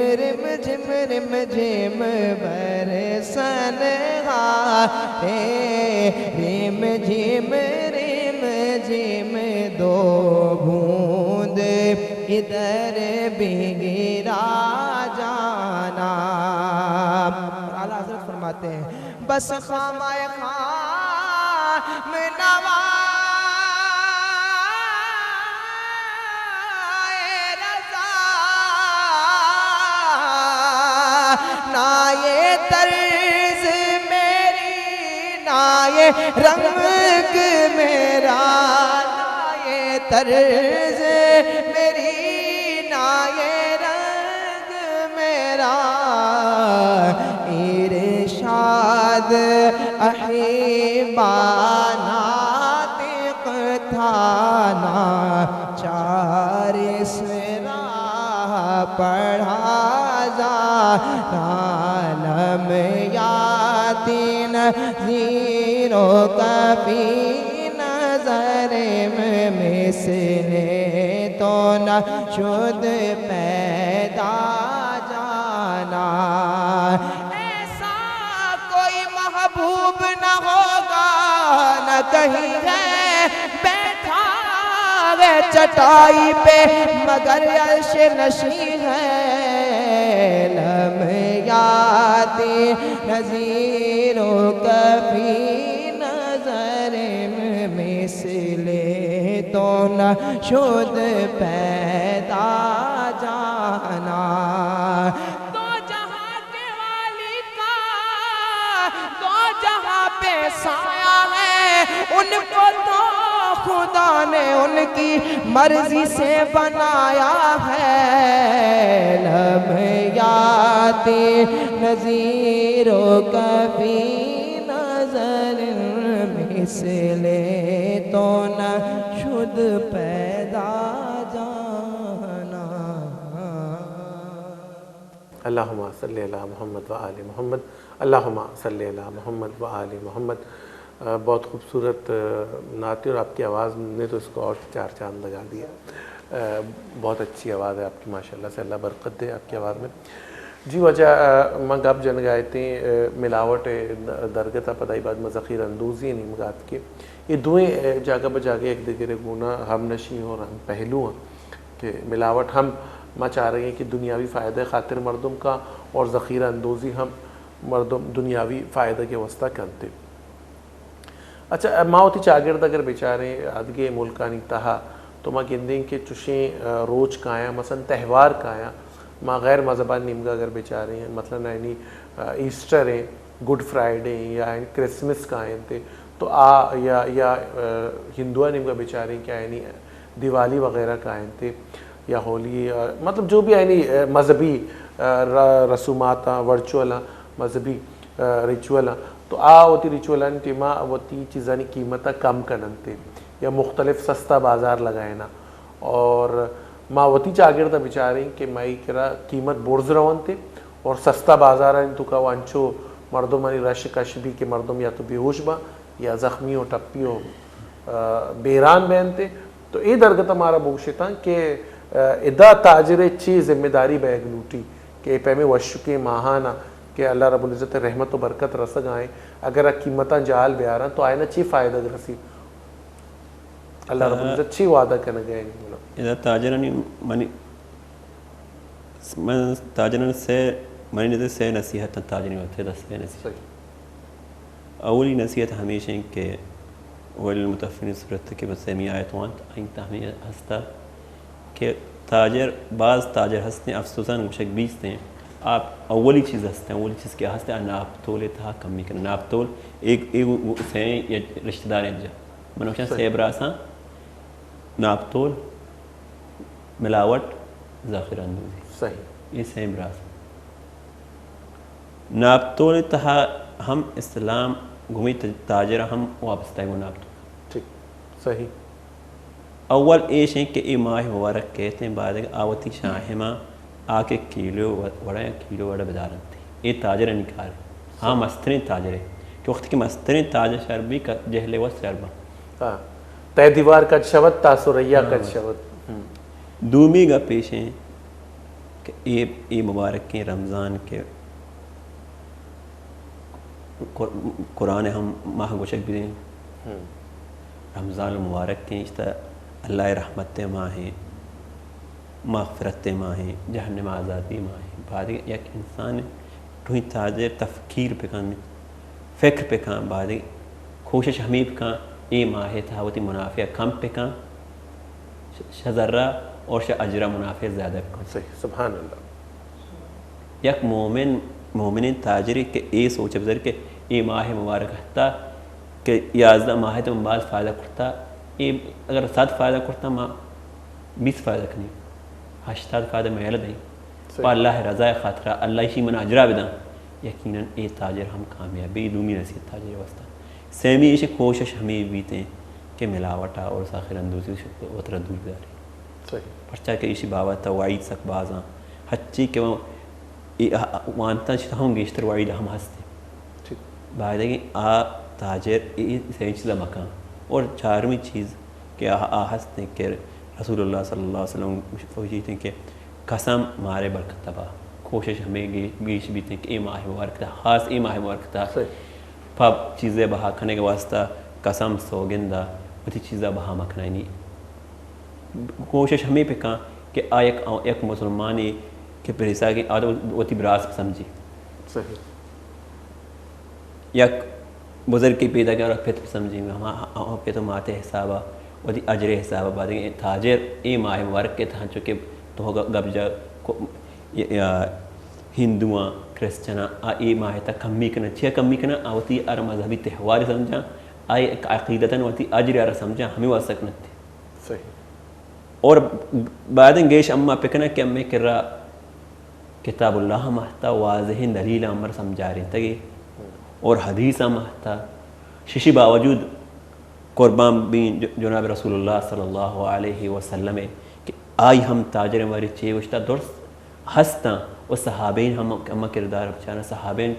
رم جھم رم جھم برسن ہا رے، رم جھم رم جھم دو بوند ادھر بھی گرا جانا۔ اور اعلیٰ حضرت فرماتے ہیں، بس خامہ خام نوائے رضا، نہ یہ طرز میری، نہ یہ رنگ میرا، نہ یہ طرز میری، نہ یہ رنگ میرا، ارشاد احبا ناطق تھا، ناچار اس راہ پڑھا جانا۔ لم یاتی نذیر و کفی نظر میں مثل تو نہ شد پیدا جانا۔ ایسا کوئی محبوب نہ ہوگا، نہ کہیں ہے بیٹھا ہے چٹائی پہ، مگر عرش نشین ہے۔ لم یاتی نذیر و کفی نظر میں مثل تو نہ شد پیدا جانا۔ دو جہاں کے والی کا دو جہاں پہ سایہ ہے، ان کو تو خدا نے ان کی مرضی سے بنایا ہے۔ لم یاتی نذیر و کفی نظر مثل تو نہ شد پیدا جانا۔ اللہم صل علی محمد و آل محمد۔ اللہم صل علی محمد و آل محمد۔ آ، بہت خوبصورت، آ، نعت ہے اور آپ کی آواز نے تو اس کو اور چار چاند لگا دیا۔ آ، بہت اچھی آواز ہے آپ کی، ماشاءاللہ سے اللہ برکت دے آپ کی آواز میں۔ جی واجہ، آ، من گپ جنگا اتیں، آ، ملاوٹ ءِ درگت ءَ پدا اے بعد من ذخیرہ اندوزی ءِ نیمگا اتکیں۔ اے دوئیں، آ، جاگہ بہ جاگہ یک دگرے گونا ہم نشین اور ہم پہلو ہیں کہ ملاوٹ ہم ما چارگیں کہ دنیاوی فائدہ خاطر مردم کا اور ذخیرہ اندوزی ہم مردم دنیاوی فائدہ کے واسطہ کنتے۔ اچھا، ما وتی چاگرد اگر بچاریں آدگہ ملکانی تہا تو ما گندیں کہ چشیں، آ، روچ کایاں، مثلاً تہوار کایاں، ما غیر مذہبانی نیمگا اگر بچاریں، مثلاً یعنی، آ، ایسٹر ہیں، گڈ فرائیڈے ہیں یا یعنی کرسمس کاینت تو آ یا، یا، آ، ہندوانی نیمگا بچاریں کہ یعنی دیوالی وغیرہ کاینت یا ہولی، آ، مطلب جو بھی یعنی، آ، مذہبی، آ، ر-، رسومات ہیں، ورچوئل ہیں، مذہبی، آ، ریچوئل ہیں، تو آ وتی ریچوئلانی ٹیما وتی چیزانی قیمت کم کننت یا مختلف سستا بازار لگائینا۔ اور ما وتی چاگرد بچاریں کہ مئی کرا قیمت برز رونت اور سستا بازارانی توکا و انچو مردمانی رش کش بی کہ مردم یا تو بیہوش باں یا زخمی و ٹپی و، آ، بیران بینت۔ تو اے درگت مارا بگوشتاں کہ، آ، ادا تاجر چی ذمہ داری بیگ لوٹی کہ اے پیمیں وشکیں ماہانا کہ اللہ رب العزت رحمت و برکت رسگائیں، اگر آ قیمتاں جال بیاراں تو آئینا چی فائدہ رسی؟ اللہ رب آ، العزت چی وعدہ کنگائیں؟ ادا تاجرانی منی، من تاجرانی سے، منی نزد سے نصیحت ہیں تاجرانی واسطے، ادا سے نصیحت۔ صحیح۔ اولی نصیحت ہمیش ہیں کہ ویل المطففین صورت کہ بس ہمی آیت وانت، این تہمی ہستا کہ تاجر، باز تاجر ہستیں، افسوساً گوشگ بیستیں، آپ اولی چیز ہستیں، اولی چیز کہ ہستیں، آ ناپ تول تہا کمی کن۔ ناپ تول ایک، ایک سیں یا رشتہ داریں جا۔ من گوشاں صحیح۔ سے براساں، ناپ تول، ملاوٹ، ذخیرہ اندوزی۔ صحیح۔ یہ سیں براس۔ ناپ تول تہا ہم اسلام گمی ت-، تاجر ہم وابستہ ہے گو ناپ تول۔ ٹھیک۔ صحیح۔ اول ایش ہیں کہ اے ماہ مبارک کہتے ہیں بعد آ وتی شاہما آ کہ کیلو و-، وڑا یا کیلو وڑا بدارنت۔ اے تاجرانی کار ہے۔ ہاں، صحیح۔ مستریں تاجر ہے کہ وقت کہ مستریں تاجر شر بی ک-، جہل وس شر بن۔ ہاں۔ تہ دیوار کج شود تا سریا ہاں، کج بس۔ شود۔ ہم۔ دومی گپ ایش ہیں کہ اے، اے مبارکیں رمضان کہ قر-، قرآن ہم ماہ گوشگ بزیں۔ رمضان مبارکیں، اشتا اللہ رحمت ماہیں، مغفرت ماہیں، جہنم آزادی ماہیں۔ بعد یک انسان ٹوہیں تاجر تفکیر بکن، فکر بکن، بعد کوشش ہمیں بکن، اے ماہ تہا وتی منافع کم بکن، ش-، شہ ذرہ اور شہ اجرہ منافع زیادہ بکن۔ صحیح، سبحان اللہ۔ یک مومن، مومنیں تاجرے کہ اے سوچ بزر کہ اے ماہ مبارک ہتا کہ یازدہ ماہ تو من باز فائدہ کرتا، اے اگر صد فائدہ کرتا، ما بیست فائدہ کنی، ہشتاد فائدہ میل دیں۔ صحیح۔ پہ اللہ رضا خاطرہ، اللہ ایشی من اجرا بداں، یقیناً اے تاجر ہم کامیاب بی، دومی نصیحت تاجر واسطہ۔ سیمی ایشی کوشش ہمیں بیتیں کہ ملاوٹا اور ساخر اندوزی وترا دور داری۔ صحیح۔ پرچا کہ ایشی بابت وعید سک بازاں۔ ہچی کہ اے وانتاں چہ ہم گیشتر وعید ہم ہستے۔ ٹھیک۔ باید کہ آ تاجر اے سیمی چیزا مکان۔ اور چارمی چیز کہ آ، آ ہست کہ رسول اللہ صلی اللہ علیہ وسلم گوشیت کہ قسم مارے برکت با۔ کوشش ہمیں گے-، گیش بیت کہ اے ماہ مبارک تا، خاص اے ماہ مبارک تا۔ صحیح۔ پہ چیزے بہا کنگ واسطہ قسم سوگندا وتی چیزا بہا مکنائنی۔ کوشش ہمیں پہ کن کہ آ یک، یک مسلمانے کہ پریسا کہ آ وتی براس سمجھی۔ صحیح۔ یک بزرگی پیدا کن اور پت سمجھی، ہما، ہما پت و مات حسابا، وتی اجر حسابا، بعد تاجر اے ماہ مبارک کے تہا چونکہ تو گپ جا کو-، یا، یا ہندوان، کرسچنان، آ اے ماہ تا کمی کنن، چیا کمی کنن؟ آ وتی ہر مذہبی تہوار سمجھاں، آ عقیدتاً وتی اجر آرا سمجھاں، ہمیں واسطہ کنت۔ صحیح۔ اور بعدیں گیش اما پکنہ کہ امے کرا کتاب اللہ ہم ہستا، واضحیں دلیل ہم سمجھارینتگی اور حدیث ہم ہستا۔ ششی باوجود قربان بین ج-، جناب رسول اللہ صلی اللہ علیہ وسلم کہ آئی ہم تاجر ماری چے گوشتا درست ہستاں و صحابین ہم، ہم کردار بچانا، صحابین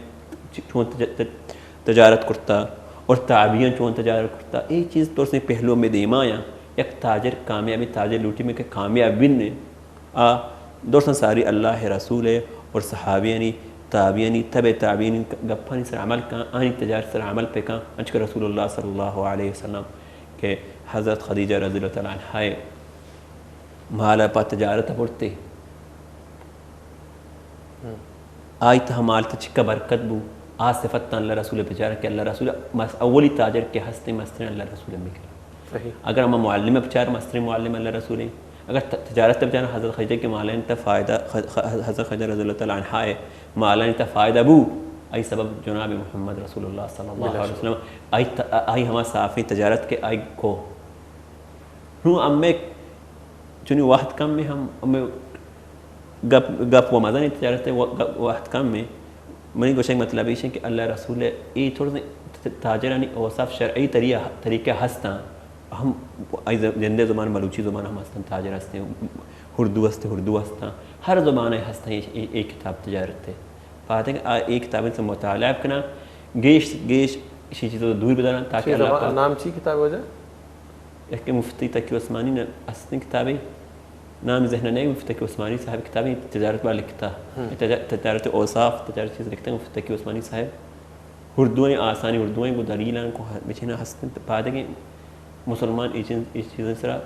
چ-، چون تج-، تج-، تجارت کرتا اور تابعین چون تجارت کرتا، اے چیز درستیں پہلو میں دیما یا یک تاجر کامیابی، تاجر لوٹی میں کہ کامیاب بن نے، آ درستاں ساری اللہ رسول اور صحابیانی، تابعینی، تبع تابعینی گپانی سر عمل کن، آنی تجارت سر عمل پہ کن، انچکہ رسول اللہ صلی اللہ علیہ وسلم کہ حضرت خدیجہ رضی اللہ تعالی عنہا مال پہ تجارت برتے۔ آئی تہا مال تہ چکا برکت بو، آ صفت تاں اللہ رسول بچار کہ اللہ رسول مس-، اولی تاجر کہ ہستے مستریں اللہ رسول میکرا۔ صحیح۔ اگر ہما معلم بچار مستریں معلم اللہ رسول ہیں۔ اگر ت-، تجارت بچار حضرت خدیجہ کے مالین تہ فائدہ، خ-، خ-، حضرت خدیجہ رضی اللہ تعالی عنہا ہے، مالین تہ فائدہ بو، آئی سبب جناب محمد رسول اللہ صلی اللہ علیہ وسلم، آئی ت-، آئی ہما صافی تجارت کے آئی کو۔ نوں ہمے چونی وہد کم میں ہم، ہمے گپ، گپ و مزنیں تجارت و-، گپ وہد کم میں۔ منی گوشگ مطلب ایش کہ اللہ رسول اے طور تاجرانی اوصاف شرعی طریقہ، طریقہ ہستاں۔ ہم آئی ز-، جندے زبان، بلوچی زبان ہم ہستاں، تاجر ہستیں، اردو ہستیں، اردو ہستاں۔ ہر زبان ہستاں اے، اے، اے کتاب تجارت ہے۔ پاتے کہ آ اے کتاب سے مطالعہ کناں، گیش، گیش اسی چیزوں دور بداراں تاکہ اللہ پاک نام چی کتاب وجہ؟ یک مفتی تقی عثمانی ن-، استیں کتابے، نام ذہن نہیں، مفتی تقی عثمانی صاحب کتابے تجارت والا لکھتا۔ تجا-، تجارت اوصاف، تجارت چیز لکھتا ہے مفتی تقی عثمانی صاحب۔ اردو ہیں، آسانی اردو ہیں، کو دلیل ہیں، کو ہ-، بچینا ہستن، پادگیں مسلمان اے چیز، اے چیزیں سرا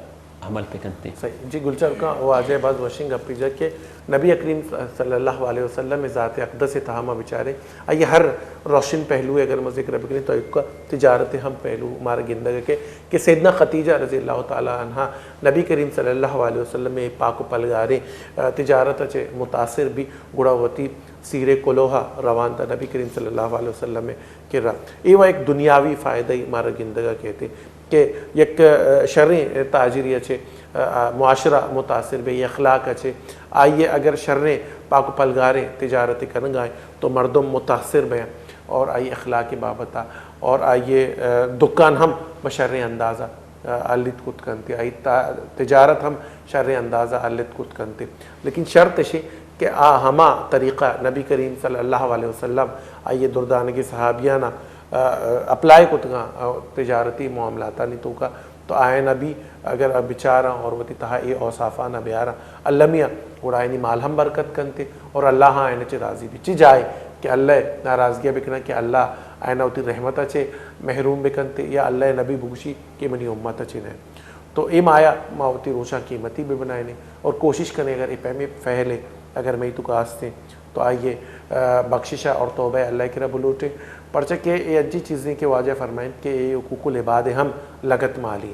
عمل پہ کنتے۔ صحیح۔ جی گلچار کا واجہ باز وشیں گپی جا کہ نبی کریم صلی اللہ علیہ وسلم ذات اقدس تہا ما بچارے، آئی ہر روشن پہلو اگر ما ذکر بکنیں تو ایک تجارت ہم پہلو مارا گندگ کہ، کہ سیدنا خدیجہ رضی اللہ تعالی عنہا نبی کریم صلی اللہ علیہ وسلم پاک و پلگاریں، آ، تجارت چے متاثر بی گڑا وتی سیرے کلوہا روان تا نبی کریم صلی اللہ علیہ وسلم کرا۔ اے و ایک دنیاوی فائدہ ہی مارا گندگا کہتے کہ یک، آ، شریں تاجری چے، آ، آ، معاشرہ متاثر بے، اخلاق چے، آئیے اگر شریں پاک و پلگاریں تجارت کنگائیں تو مردم متاثر بے اور آئی اخلاق بابتا اور آئیے، آ، دکان ہم بشریں اندازہ آ، الت کت کنت، آئی تا-، تجارت ہم شریں اندازہ الت کت کنت۔ لیکن شرط اشی کہ آ ہما طریقہ نبی کریم صلی اللہ علیہ وسلم آئی دردانگی صحابیانا، آ، آ، اپلائی کتگاں، آ، تجارتی معاملاتانی توکا تو آیان ابھی اگر بچاراں اور وتی تہا اے اوصافانا بیاراں، المیاں، گڑا آیانی مال ہم برکت کنتے اور اللہ ہاں آیان چہ راضی بی۔ چی جائے کہ اللہ ناراضگیا بکناں کہ اللہ آیانا وتی رحمتا چہ محروم بکنتے یا اللہ نبی بگوشی کہ منی امتا چہ نہ۔ تو اے مایا ما وتی روچاں قیمتی بہ بنائینیں اور کوشش کنیں اگر اے پیمیں فعلے اگر مئی توکا ہستیں تو آئیے، آ، بخششا اور توبہ اللہ کرا بلوٹیں، پرچہ کہ اے انچیں چیزیں کہ واجہ فرمائیں کہ اے حقوق العباد ہم لگت مالی۔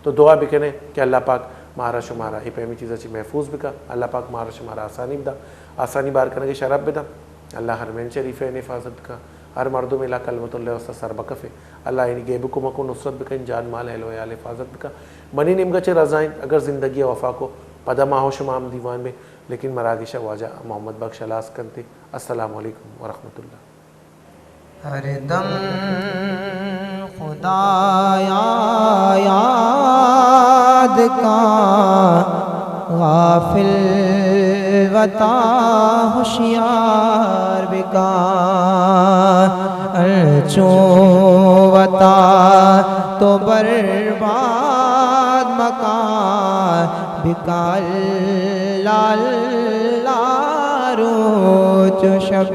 تو دعا بکنیں کہ اللہ پاک مارا شمارا اے پیمیں چیزا چہ محفوظ بکا، اللہ پاک مارا شمارا آسانی بدا، آسانی بار کنگے شرف بدا۔ اللہ حرمین شریفین حفاظت بکا، ہر مردم الا کلمت اللہ واسطہ سر بکفے، اللہ آیانی غیب کمک و نصرت بکن، جان مال اہل و عیال حفاظت بکا۔ منی نیمگا چہ رضائیں، اگر زندگی وفا کو پدا ما ہو شما ہم دیوان میں، لیکن مراگشا واجہ محمد بخش ہلاس کنتے۔ السلام علیکم ورحمۃ اللہ۔ ہر دم خدایا یاد کا، غافل وتا ہوشیار بکا۔ انچو وتا تو برباد مکا، بکا اللہ اللہ روچ و شب۔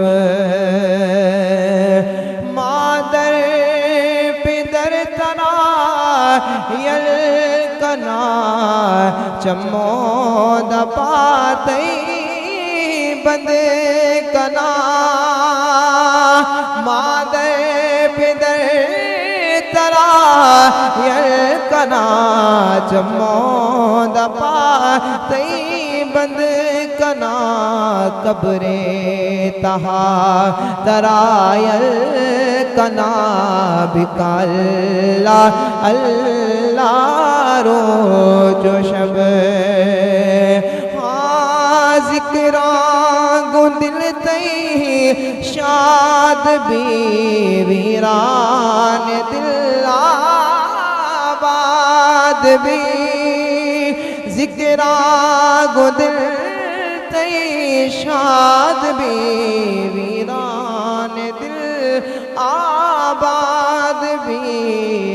مادر پدر ترا یل کنا، چمو دپا تئی بند کنا۔ مادر پدر ترا یل کنا، چمو دپا تئی بند کنا۔ قبر تہا ترا یل کنا، بکا اللہ اللہ روچ و شب۔ ہاں، ذکراں گوں دل تئی شاد بی، ویران دل آباد بی۔ ذکراں گوں دل تئی شاد بی، ویران دل آباد بی۔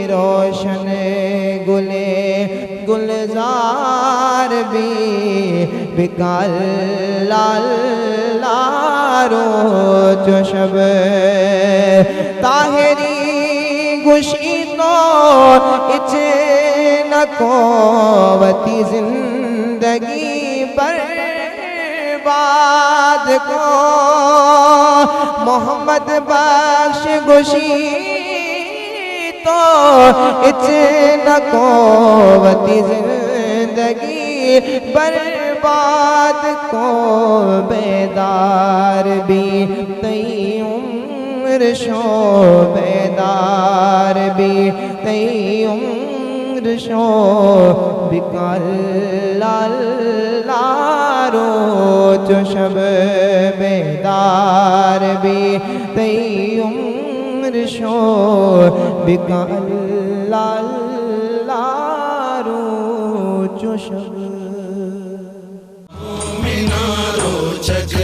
روشن گلے گلزار بی، بکا اللہ اللہ روچ و شب۔ طاہری گوشی تو اچ نکو وتی زندگی برباد کو۔ محمد بخش گوشی تو اچ نکو وتی زندگی برباد کو۔ بیدار بی تئی عمر شو، بیدار بی تئی عمر شو، بکا اللہ اللہ روچ و شب۔ بیدار بی تئی عمر شو، بکا اللہ اللہ روچ و شب۔ مومناں روچگ